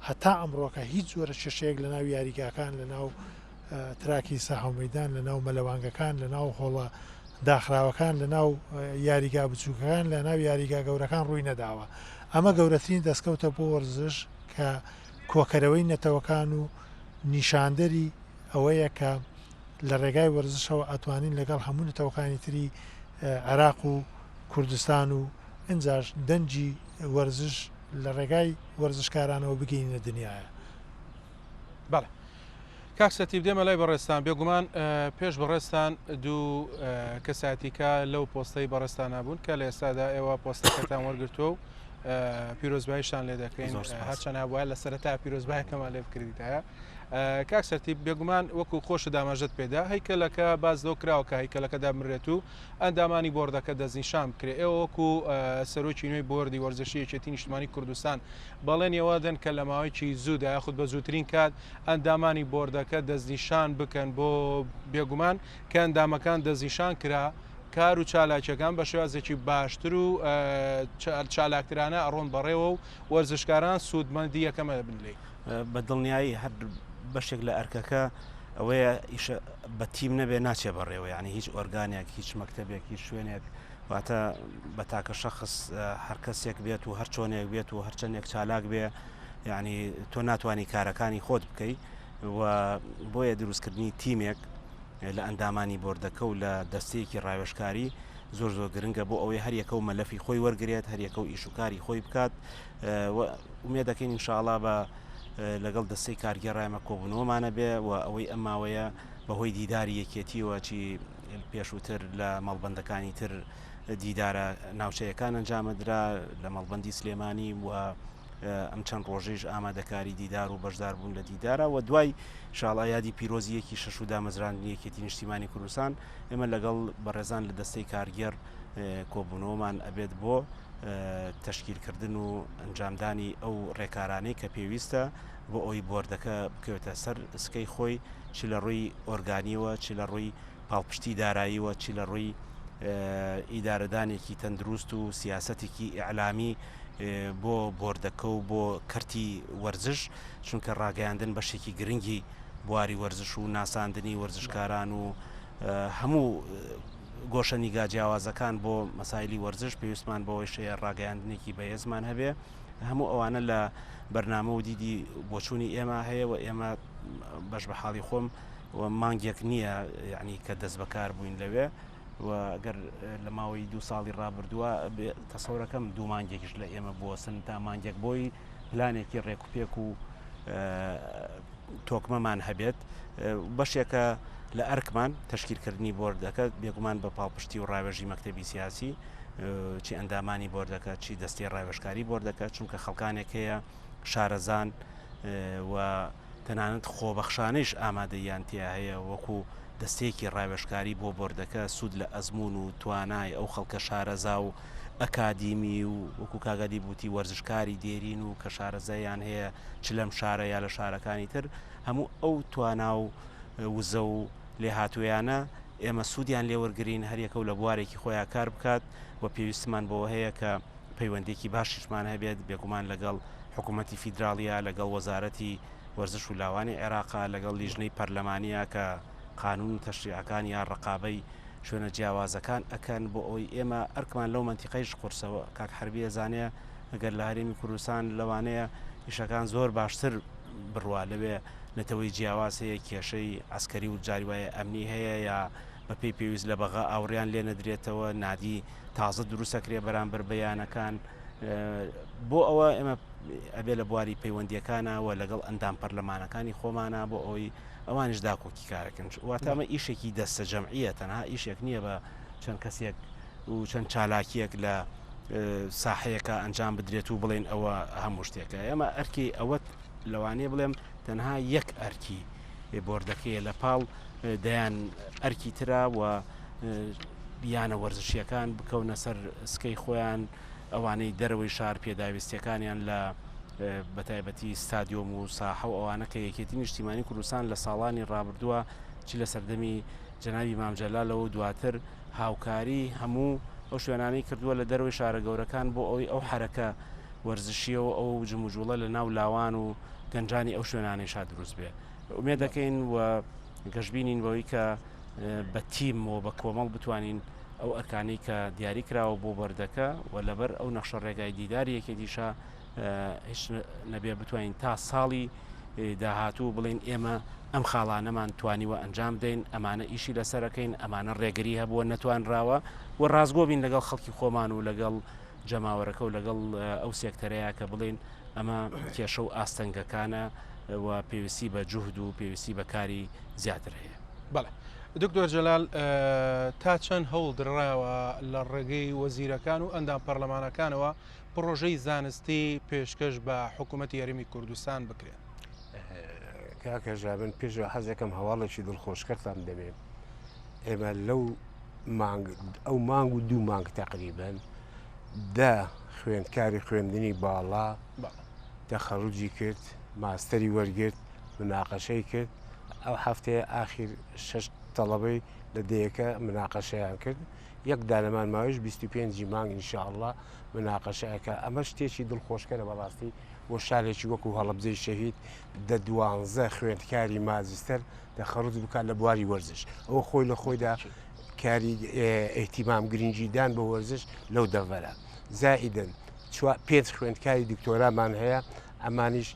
هەتا ئەمڕۆکە هیچ جۆرە کێشەیەک لە ناو یاریگاکان، لە ناو تراکی ساحە و مەیدان، لە ناو مەلەوانگەکان، لە ناو هۆڵە داخراوەکان، لە ناو یاریگا بچووکەکان، لە ناو یاریگا گەورەکان ڕووی نەداوە. ئەمە گەورەترین دەستکەوتە بۆ وەرزش کە کۆکەرەوەی نەتەوەکان و نیشاندەری ئەوەیە کە لە ڕێگای وەرزشەوە ئەتوانین لەگەڵ هەموو نەتەوەکانی تری عێراق و کوردستان و ئینجاش دەنگی وەرزش لە ڕێگای وەرزشکارانەوە بگەینە دنیایە. بەڵێ کاک سەتیب دێمە لای بەڕێزتان بێگومان پێش بەڕێزتان دوو کەسایەتیکە لەو پۆستەی بەڕێزتان بوون کە لە ئێستادا ئێوە پۆستەکەتان وەرگرتووە و پیرۆزبایشتان لێ دەکەین هەرچەند هەبووە لە سەرەتا پیرۆزبایەکەمان لێ بکردیتایە کاک سەرتیب بێگومان وەکو خۆشت ئاماژەت پێدا هەیکەلەکە باس لەوە کراوە کە هەیکەلەکە دابنرێت و ئەندامانی بۆردەکە دەستنیشان بکرێت ئێوە وەکو سەرۆکی نوێی بۆردی وەرزشی یەکێتی نیشتمانی کوردستان بەڵێنی ئەوە دەن کە لە ماوەیەکی زوودا یاخود بە زووترین کات ئەندامانی بۆردەکە دەستنیشان بکەن بۆ بێگومان کە ئەندامەکان دەستنیشان کرا کار و چالاکیەکان بە شێوازێکی باشتر و چالاکترانە ئەڕۆن بەڕێوە و وەرزشکاران سوودمەندی یەکەمە بن لێی. بە دڵنیایی هەر بەشێک لە ئەرکەکە ئەوەیە ئیشە بە تیم نەبێ ناچێ بەڕێوە یعنی هیچ ئۆرگانێک هیچ مەکتەبێک هیچ شوێنێک واتە بە تاکە شخص هەر کەسێک بێت و هەر چۆنێک بێت و هەرچەندێک چالاک بێ یعنی تۆ ناتوانانی کارەکانی خۆت بکەی و بۆیە دروستکردنی تیمێک لە ئەندامانی بۆردەکە و لە دەستەیەکی ڕاوێژکاری زۆر زۆر گرنگە بۆ ئەوەی هەریەکە و مەلەفی خۆی وەرگێت هەریەکە و ئیشوکاری خۆی بکات ئومێد دەکەین ئینشاءڵا بە لەگەڵ دەستەی کارگێڕ ئێمە کۆبوونەوەمانە بێ و ئەوەی ئەم ماوەیە بەهۆی دیداری یەکێتیەوە چی پێشووتر لە مەڵبەندەکانی تر دیدارە ناوچەیەکان ئەنجامەدرا لە مەڵبەندی سلێمانی و ئەم چەند ڕۆژیش ئامادەکاری دیدار و بەشدار بوون لە دیدارە و دوای شاڵا یادی پیرۆزی یەکی شەش و دامەزراندنی یەکێتی نیشتیمانی کوردستان ئێمە لەگەڵ بەڕێزان لە دەستەی کارگێڕ کۆبوونەوەمان ئەبێت بۆ تەشکیلکردن و ئەنجامدانی ئەو ڕێکارانەی کە پێویستە بۆ ئەوەی بۆردەکە بکەوێتە سەر سکەی خۆی چ لە ڕووی ئۆرگانیەوە چ لە ڕووی پاڵپشتی داراییوە چ لە ڕووی ئیدارەدانێکی تەندروست و سیاسەتێکی ئیعلامی بۆ بۆردەکە و بۆ کەرتی وەرزش چونکە ڕاگەیاندن بەشێکی گرنگی بواری وەرزش و ناساندنی وەرزشکاران و هەموو گۆشە نیگا جیاوازەکان بۆ مەسایلی وەرزش پێویستمان بەوەیش هەیە ڕاگەیاندنێکی بەهێزمان هەبێ هەموو ئەوانە لە بەرنامە و دیدی بۆچوونی ئێمە هەیە و ئێمە بەش بە حاڵی خۆم و مانگێک نییە یعنی کە دەست بەکار بووین لەوێ و گەر لە ماوەی دوو ساڵی ڕابردووە تەسەورەکەم دوو مانگێکیش لە ئێمە بوەسن تا مانگێک بۆی پلانێکی ڕێکوپێک و تۆکمەمان هەبێت بەشێکە لە ئەرکمان تەشکیلکردنی بۆردەکە بێگومان بە پاڵپشتی و ڕاوێژی مەکتەبی سیاسی چی ئەندامانی بۆردەکە چی دەستەی ڕاوێژکاری بۆردەکە چونکە خەڵکانێک هەیە شارەزان و تەنانەت خۆبەخشانەیش ئامادەییان تیا هەیە وەکو دەستەیەکی ڕاوێژکاری بۆ بۆردەکە سوود لە ئەزموون و توانای ئەو خەڵکە شارەزا و ئەکادیمی و وەکو کاک ئەدیب وتی وەرزشکاری دێرین و کە شارەزاییان هەیە چ لەم شارە یا لە شارەکانی تر هەموو ئەو توانا و وزە و لێهاتوویانە ئێمە سوودیان لێوەرگرین هەریەکە و لە بوارێکی خۆیان کار بکات و پێویستمان بەوە هەیە کە پەیوەندیەکی باشیشمان هەبێت بێگومان لەگەڵ حکوومەتی فیدراڵیە لەگەڵ وەزارەتی وەرزش و لاوانی عێراقا لەگەڵ لیژنەی پەرلەمانیە کە قانون و تەشریعەکان یا ڕقابەی شوێنە جیاوازەکان ئەکەن بۆ ئەوەی ئێمە ئەرکمان لەو مەنتیقەیش قورسەوە کاک حەربی ئەزانێ ئەگەر لە هەرێمی کوردستان لەوانەیە ئیشەکان زۆر باشتر بڕوا لەوێ نەتەوەی جیاواز هەیە کێشەی عەسکەری و جاری وایە ئەمنی هەیە یا بەپێی پێویست لە بەغا ئاوڕیان لێ نەدرێتەوە نادی تازە دروستەکرێ بەرامبەر بە یانەکان بۆ ئەوە ئێمە ئەبێ لە بواری پەیوەندیەکانە و لەگەڵ ئەندام پەرلەمانەکانی خۆمانە بۆ ئەوەی ئەوانیش داکۆکی کارەکەن واتە ئەمە ئیشێکی دەستە جەمعیە تەنها ئیشێک نییە بە چەند کەسێک و چەند چالاکیەک لە ساحەیەکە ئەنجام بدرێت و بڵێن ئەوە هەموو شتێکە ئێمە ئەرکی ئەوەت لەوانەیە بڵێم تەنها یەک ئەرکی بۆردەکەیە لە پاڵ دەیان ئەرکی ترا و یانە وەرزشیەکان بکەونە سەر سکەی خۆیان ئەوانەی دەرەوەی شار پێداویستیەکانیان لە. بە تایبەتی ستادیۆم و ساحە و ئەوانە کە یەکێتی نیشتیمانی کوردستان لە ساڵانی ڕابردووە چی لە سەردەمی جەنابی مام جەلالەوە و دواتر هاوکاری هەموو ئەو شوێنانەی کردووە لە دەرەوەی شارە گەورەکان بۆ ئەوەی ئەو حەرەکە وەرزشیە و ئەو جموجوڵە لە ناو لاوان و گەنجانی ئەو شوێنانەیشا دروست بێ. ئومێد دەکەین و گەشبینین بەوەی کە بە تیم و بە کۆمەڵ بتوانین ئەو ئەرکانەی کە دیاری کراوە بۆ بەردەکە و لەبەر ئەو نەخشە ڕێگای دیداری یەکێتیشە هیچ نەبێ بتوانین تا ساڵی داهاتوو بڵین ئێمە ئەم خاڵانەمان توانیوە ئەنجام بدەین ئەمانە ئیشی لەسەرەکەین ئەمانە ڕێگری هەبووە نەتوانراوە و ڕاستگۆ بین لەگەڵ خەڵکی خۆمان و لەگەڵ جەماوەرەکە و لەگەڵ ئەو سێکتەرەیە کە بڵین ئەمە کێشە و ئاستەنگەکانە و پێویستی بە جوهد و پێویستی بە کاری زیاتر هەیە. بەڵێ دکتۆر جەلال تا چەند هەوڵ دراوە لە ڕێگەی وەزیرەکان و ئەندام پەرلەمانەکانەوە پڕۆژەی زانستی پێشکەش بە حکوومەتی هەرێمی کوردستان بکرێت؟ کاک هەژار من پێش حەز دەکەم هەواڵێکی دڵخۆشکەرتان بدەمێ ئێمە لەو مانگ ئەو مانگ و دوو مانگ تقریبن دە خوێندکاری خوێندنی باڵا تەخەڕوجی کرد ماستەری وەرگرت مناقەشەی کرد ئەو هەفتەیە ئاخیر شش تەڵەبەی لە دەیەکە مناقەشەیان کرد یەک دانەمان ماویش 25 مانگ ئینشاءاللە مناقەشە ئەکا ئەمە شتێکی دڵخۆشکەرە بەڕاستی بۆ شارێکی وەکو هەڵەبجەی شەهید دە دوانزە خوێندکاری ماجستەر تەخەڕوج بکات لە بواری وەرزش ئەوە خۆی لە خۆیدا کاری ئیهتیمام گرنگیدان بە وەرزش لەو دەڤەرە زائیدن پێنج خوێندکاری دکتۆرامان هەیە ئەمانیش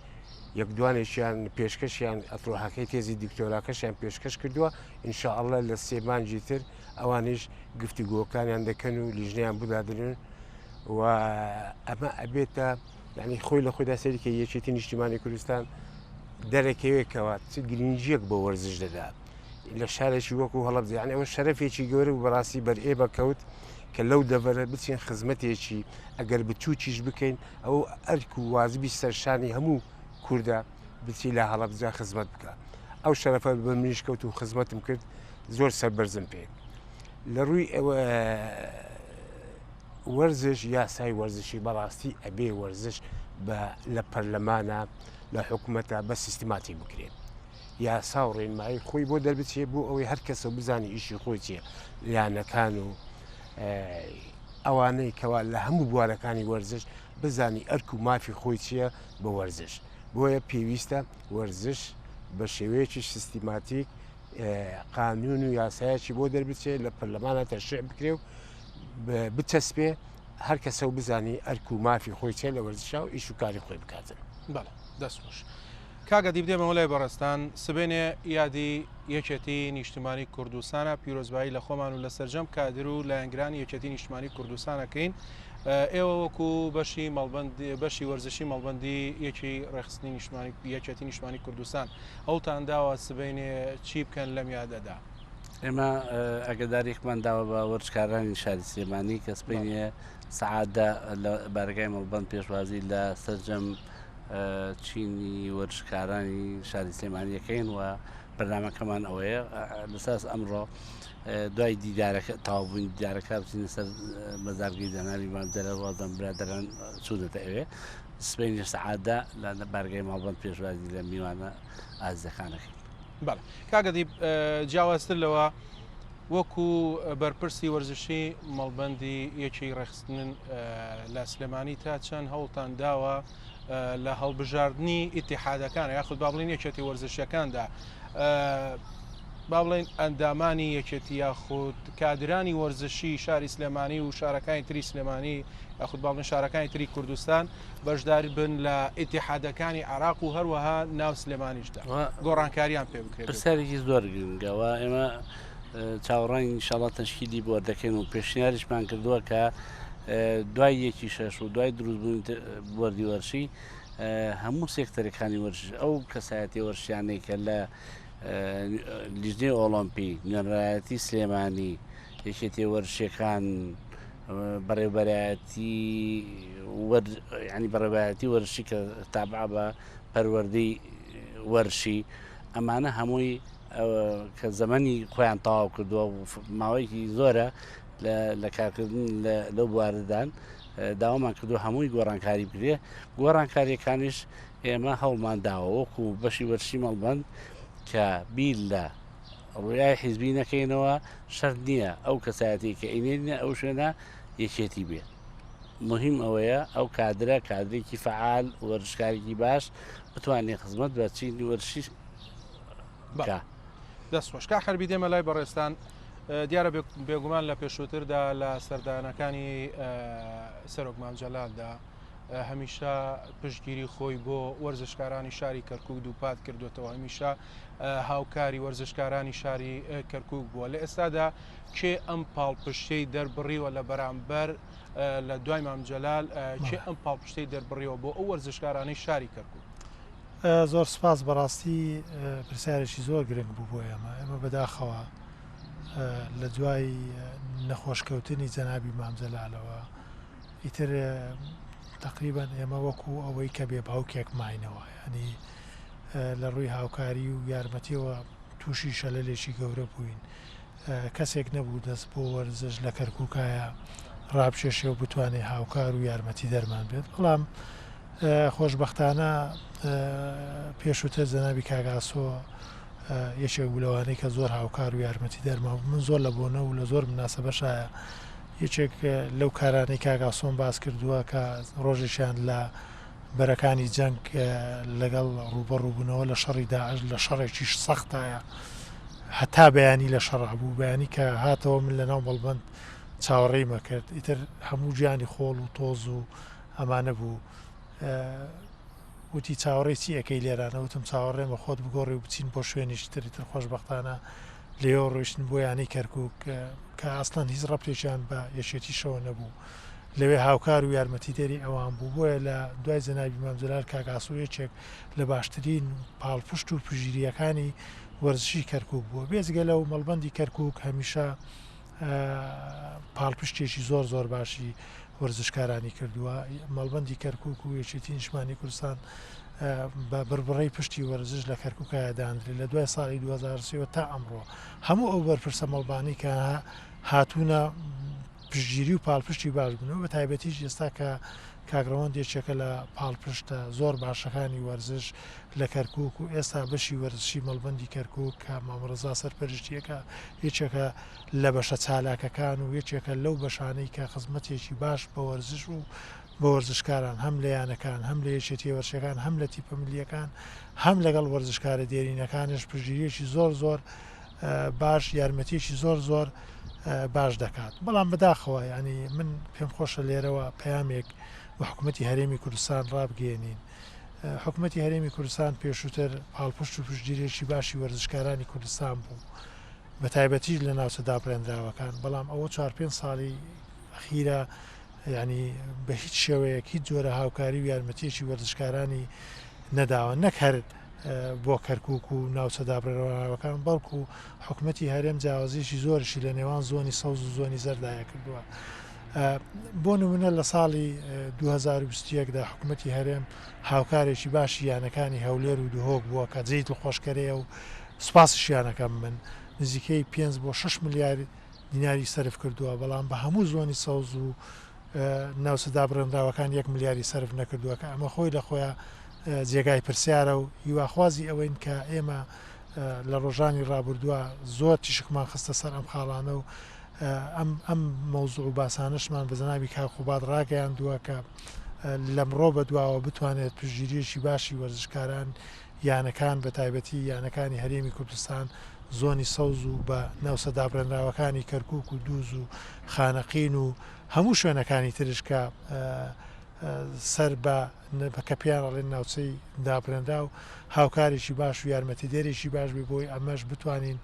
یەک دوانێکیان پێشکەشیان ئەترۆحەکەی تێزی دکتۆراکەشیان پێشکەش کردووە ئینشاءاللە لە سێ مانگی تر ئەوانیش گفتوگۆکانیان دەکەن و لیژنەیان بودادرن و ئەمە ئەبێتە یعنی خۆی لە خۆیدا سەریکە یەکێتی نیشتیمانی کوردستان دەرەکەوێتەوە چ گرنگیەک بە وەرزش دەدا لە شارێکی وەکو هەڵەبجە یعنی ئەوە شەرەفێکی گەورە و بەڕاستی بەر ئێمە کەوت کە لەو دەڤەرە بچین خزمەتێکی ئەگەر بچووکیش بکەین ئەو ئەرک و وازبی سەرشانی هەموو کوردە بچی لە هەڵەبجە خزمەت بکە ئەو شەرەفە بە منیش کەوت و خزمەتم کرد زۆر سەربەرزم پێ لە ڕووی وەرزش یاسای وەرزشی بەڕاستی ئەبێ وەرزش بە لە پەرلەمانە لە حکوومەتە بە سیستماتی بکرێت یاسا و ڕێنمایی خۆی بۆ دەربچێ بۆ ئەوەی هەر کەسە بزانانی ئیشی خۆی چیە یانەکان و ئەوانەی کەوا لە هەموو بوارەکانی وەرزش بزانی ئەرک و مافی خۆی چییە بە وەرزش بۆیە پێویستە وەرزش بە شێوەیەکی سیستماتیک قانون و یاسایەکی بۆ دەربچێ لە پەرلەمانە تەشریع بکرێ و بچەسپێ هەر کەسە و بزانی ئەرک و مافی خۆی چێ لە وەرزشا و ئیش و کاری خۆی بکاتن. بەڵێ دەست خۆش. کاک ئەدیب دێمەوە لای بەڕێزتان، سبەینێ یادی یەکێتی نیشتمانی کوردستانە، پیرۆزبایی لە خۆمان و لە سەرجەم کادر و لایەنگرانی یەکێتی نیشتمانی کوردستان ئەکەین، ئێوە وەکو بەشی مەڵبەند بەشی وەرزشی مەڵبەندی یەکی ڕێکخستنی نیشتمانی یەکێتی نیشتمانی کوردستان هەوڵتان داوە سبەینێ چی بکەن لەم یادەدا؟ ئێمە ئاگاداریەکمان داوە بە وەرزشکارانی شاری سلێمانی کە سبەینێ سەعات دە لە بارەگای مەڵبەند پێشوازی لە سەرجەم چینی وەرزشکارانی شاری سلێمانی دەکەین و بەرنامەکەمان ئەوەیە لەساس ئەمڕۆ دوای دیدارەکە تەواوبوونی دیدارەکە بچینە سەر مەزارگەی دەناوی مام جەلال وازان برادەران چوونەتە ئەوێ سبەینێ سەعات دە لە بارگای ماڵبەند پێشوازی لە میوانە ئازیزەکان دەکەین. بەڵێ کاک ئەدیب جیاوازتر لەوە وەکو بەرپرسی وەرزشی مەڵبەندی یەکی ڕێکخستن لە سلێمانی تا چەند هەوڵتان داوە لە هەڵبژاردنی ئیتیحادەکان یاخود با بڵێین یەکێتی وەرزشیەکاندا با بڵێین ئەندامانی یەکێتی یاخود کادرانی وەرزشی شاری سلێمانی و شارەکانی تری سلێمانی یاخود با بڵێن شارەکانی تری کوردستان بەشداری بن لە ئیتیحادەکانی عراق و هەروەها ناو سلێمانیشدا گۆڕانکاریان پێ بکرێت. پرسیارێکی زۆر گرنگە و ئێمە چاوەڕوانی ئینشاڵڵا تەشکیلی بۆ دەکەین و پێشنیاریشمان کردووە کە دوای یەکی شەش و دوای دروستبوونی بۆردی وەرشی هەموو سێکتەرەکانی وەرزش ئەو کەسایەتی وەرشیانەی کە لە لیژنەی ئۆڵۆمپی نوێنەرایەتی سلێمانی یەکێتی وەرشەکان بەڕێوبەرایەتی ینی بەڕێوبەرایەتی وەرشی کە تابع بە پەروەردەی وەرشی ئەمانە هەمووی کە زەمەنی خۆیان تەواو کردووە و ماوەیەکی زۆرە لە کارکردن لەو بواردان. داوامان کردو هەمووی گۆڕانکاری بکرێ گۆڕانکاریەکانیش ئێمە هەوڵمان داوە وەکو بەشی وەرشی مەڵبند کە بیر لە ڕویای حیزبی نەکەینەوە شەرت نییە ئەو کەسایەتی کە ئینێنە ئەو شوێنە یەکێتی بێ مهم ئەوەیە ئەو کادرە کادرێکی فعال وەرزشکارێکی باش بتوانێت خزمەت بە چینی وەرزشی بکا. دەست خۆش کاک حەربی دێمە لای بەڕێزتان دیارە بێگومان لە پێشووتردا لە سەردانەکانی سەرۆک مام جەلالدا هەمیشە پشتگیری خۆی بۆ وەرزشکارانی شاری کەرکک دووپات کردوێتەوە هەمیشە هاوکاری وەرزشکارانی شاری کەرکک بووە لە ئێستادا کێ ئەم پاڵپشتەی دەربڕیوە لە بەرامبەر لە دوای مام جەلال کێ ئەم پاڵپشتەی دەربڕیوە بۆ ئەو وەرزشکارانەی شاری کەرکک زۆر سپاس بەڕاستی پرسیارێکی زۆر گرنگ بوو بۆ ئێمە ئێمە بەداخەوە لە دوای نەخۆشکەوتنی جەنابی مام جەلالەوە ئیتر تقریبان ئێمە وەکو ئەوەی کە بێ باوکێک ماینەوە ینی لە ڕووی هاوکاری و یارمەتیەوە تووشی شەلەلێکی گەورە بووین کەسێک نەبوو دەست بۆ وەرزش لە کەرکوکایە ڕابکێشێ و بتوانێ هاوکار و یارمەتیدەرمان بێت بەڵام خۆشبەختانە پێشووتر جەنابی کاک ئاسۆ یەکێک بوو لەوانەی کە زۆر هاوکار و یارمەتیدەرمان بوو من زۆر لە بۆنە و لە زۆر مناسەبەشایە یەکێک لەو کارانەی کاک ئاسۆم باس کردووە کە ڕۆژێکیان لە بەرەکانی جەنگ لەگەڵ ڕووبەڕووبوونەوە لە شەڕی داعش لە شەڕێکیش سەختایە هەتا بەیانی لە شەڕا بوو بەیانی کە هاتەوە من لەناو مەڵبەند چاوەڕێیمە کرد ئیتر هەموو گیانی خۆڵ و تۆز و ئەمانە بوو وتی چاوەڕێی چی ئەەکەی لێرانە وتم چاوەڕێمە خۆت بگۆڕی و بچین بۆ شوێنیش تر تر خۆشببختانە لێەوە ڕۆیشتن بۆ یانەی کەرکک کە ئەسڵەن هیچ ڕەبتێکیان بە یەکێتیشەوە نەبوو لەوێ هاوکار و یارمەتیدەری ئەوان بوو، بۆیە لە دوای جەنابی مام جەلال کاک ئاسۆ یەکێک لە باشترین پاڵپشت و پشتگیرییەکانی وەرزشی کەرکوک بووە، بێجگە لەو مەڵبەندی کەرکوک هەمیشە پاڵپشتێکی زۆر زۆر باشی وەرزشکارانی کردووە، مەڵبەندی کەرکوک و یەکێتی نیشتمانی کوردستان بە بڕبڕەی پشتی وەرزش لە کەرکوکایە داندرێت لە دوای ساڵی 2023 تا ئەمڕۆ هەموو ئەو بەرپرسە مەڵبانی کە هاتوونە پشتگیری و پاڵپشتی باش بوون و بە تایبەتیش ئێستا کە کاک ڕەوەند یەکێکە لە پاڵپشتە زۆر باشەکانی وەرزش لە کەرکووک و ئێستا بەشی وەرزشی مەڵبەندی کەرکووک کە مامە ڕەزا سەرپەرشتیەکە یەکێکە لە بەشە چالاکەکان و یەکێکە لەو بەشانەی کە خزمەتێکی باش بە وەرزش و بە وەرزشکاران هەم لە یانەکان هەم لە یەکێتیە وەرزشیەکان هەم لە تیپە ملیەکان هەم لەگەڵ وەرزشکارە دێرینەکانش پشتگیریەکی زۆر زۆر باش یارمەتیەکی زۆر زۆر باش دەکات بەڵام بەداخەوە ینی من پێم خۆشە لێرەوە پەیامێک بە حکوومەتی هەرێمی کوردستان ڕابگەێنین حکوومەتی هەرێمی کوردستان پێشووتر پاڵپشت و پشتگیرێکی باشی وەرزشکارانی کوردستان بوو بە تایبەتیش لە ناوچە دابڕێنراوەکان بەڵام ئەوە چوار پێنج ساڵی ئەخیرە یانی بە هیچ شێوەیەک هیچ جۆرە هاوکاری و یارمەتیەکی وەرزشکارانی نەداوە نەک هەر بۆ کەرکک و ناوچە دابڕێنراوەکان بەڵکو حکومەتی هەرێم جیاوازیی زۆرشی لە نێوان زۆنی سەوز و زۆنی زەردایە کردووە. بۆ نمونە لە ساڵی 2021 دا حکومەتی هەرێم هاوکارێکی باشی یانەکانی هەولێر و دهۆک بووە کە جێی دڵخۆشکەرەیە و سوپاسیشیانەکەم من نزیکەی 5 بۆ 6 ملیار دیناری سەرف کردووە، بەڵام بە هەموو زۆنی سەوز و ناوچە دابڕێنراوەکان یەک ملیاری سەرف نەکردووە کە ئەمە خۆی لە خۆیا جێگای پرسیارە و هیواخوازی ئەوەین کە ئێمە لە ڕۆژانی ڕابردووە زۆر تیشکمان خستە سەر ئەم خاڵانە و ئەم ئەم مەوزوع و باسانەشمان بە جەنابی کاک قوباد ڕاگەیاندووە کە لەمڕۆ بەدواوە بتوانێت پشتگیرییەکی باشی وەرزشکاران یانەکان بە تایبەتی یانەکانی هەرێمی کوردستان زۆنی سەوز و بە ناوچە دابڕێنراوەکانی کەرکوک و دووز و خانەقین و هەموو شوێنەکانی ترش کە سەر بە کە پێیان ئەڵێن ناوچەی دابڕێنراو هاوکارێکی باش و یارمەتیدەرێکی باش بێ بۆی ئەمەش بتوانین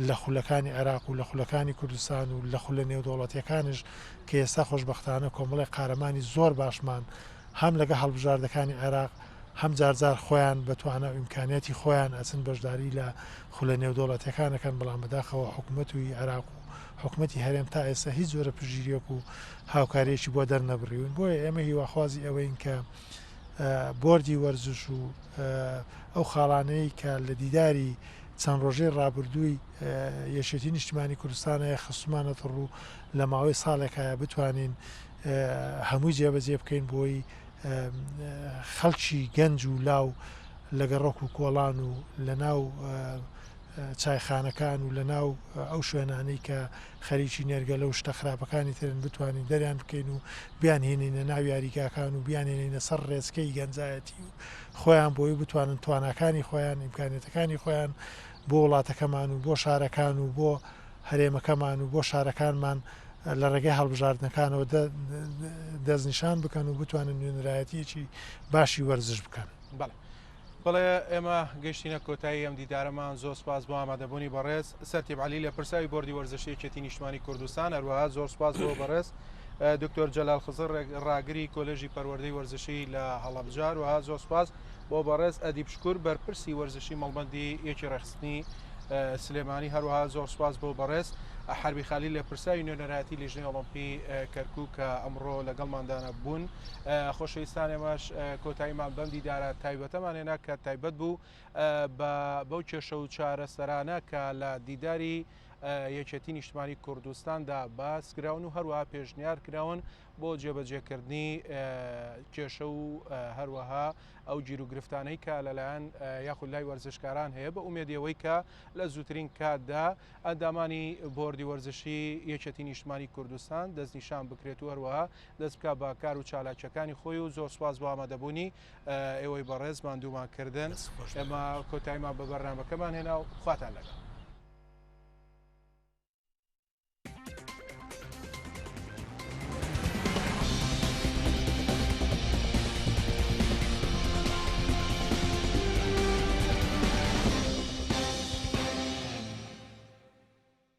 لە خولەکانی عێراق و لە خولەکانی کوردستان و لە خولە نێودەوڵەتیەکانش کە ئێستا خۆشبەختانە کۆمەڵی قارەمانی زۆر باشمان هەم لەگە هەڵبژاردەکانی عێراق هەم جارجار خۆیان بە توانا و ئیمکانیاتی خۆیان ئەچن بەشداری لە خولە نێودەوڵەتیەکان ئەکەن، بەڵام بەداخەوە حکومەت و ی عێراق و حکومەتی هەرێم تا ئێستا هیچ جۆرە پشتگیریەک و هاوکاریەکی بۆ دەرنەبڕیون، بۆیە ئێمە هیواخوازی ئەوەین کە بۆردی وەرزش و ئەو خاڵانەی کە لە دیداری چەند ڕۆژەی ڕابردووی یەکێتی نیشتیمانی کوردستان هەیە خستومانەتە ڕوو لە ماوەی ساڵێکایە بتوانین. هەمووی جێبەجێ بکەین بۆی خەڵکی گەنج و لاو لە گەڕەک و کۆڵان و لە ناو چایخانەکان و لە ناو ئەو شوێنانەی کە خەریکی نێرگەلە و شتە خراپەکانی ترن بتوانین دەریان بکەین و بیانهێنینە ناو یاریگاکان و بیانهێنینە سەر ڕێچکەی گەنجایەتی و خۆیان بۆی بتوانن تواناکانی خۆیان ئیمکانیەتەکانی خۆیان بۆ وڵاتەکەمان و بۆ شارەکان و بۆ هەرێمەکەمان و بۆ شارەکانمان لە ڕێگەی هەڵبژاردنەکانەوە دەستنیشان بکەن و بتوانن نوێنەرایەتیەکی باشی وەرزش بکەن. بەڵێ بەڵێ ئێمە گەشتینە کۆتایی ئەم دیدارەمان زۆر سپاس بۆ ئامادەبوونی بەڕێز سەرتیب عەلی لە پرساوی بۆردی وەرزشی یەکێتی نیشتمانی کوردستان هەروەها زۆر سپاس بۆ بەڕێز دکتۆر جەلال خزر ڕاگری کۆلێژی پەروەردەی وەرزشی لە هەڵەبجە هەروەها زۆر سپاس بۆ بەڕێز ئەدیب شکور بەرپرسی وەرزشی مەڵبەندی یەکی ڕێکخستنی سلێمانی هەروەها زۆر سپاس بۆ بەڕێز حربی خالی لە پرساوی نوێنەرایەتی لیژنەی ئۆڵۆمپی کەرکوک کە ئەمڕۆ لەگەڵماندانە بوون خۆشەویستان ئێمەش کۆتاییمان بەم دیدارە تایبەتەمان هێنا کە تایبەت بوو بە بەو کێشە و چارەسەرانە کە لە دیداری یەکێتی نیشتمانی کوردستاندا باس کراون و هەروەها پێشنیار کراون بۆ جێبەجێکردنی کێشە و هەروەها ئەو گیروگرفتانەی کە لەلایەن یاخود لای وەرزشکاران هەیە بە ئومێدی ئەوەی کە لە زووترین کاتدا ئەندامانی بۆردی وەرزشی یەکێتی نیشتمانی کوردستان دەستنیشان بکرێت و هەروەها دەست بکات بە کار و چالاکیەکانی خۆی و زۆر سوپاس بۆ ئامادەبوونی ئێوەی بەڕێز ماندوومان کردن ئێمە کۆتاییمان بە بەرنامەکەمان هێنا و خواتان لەگەڵ.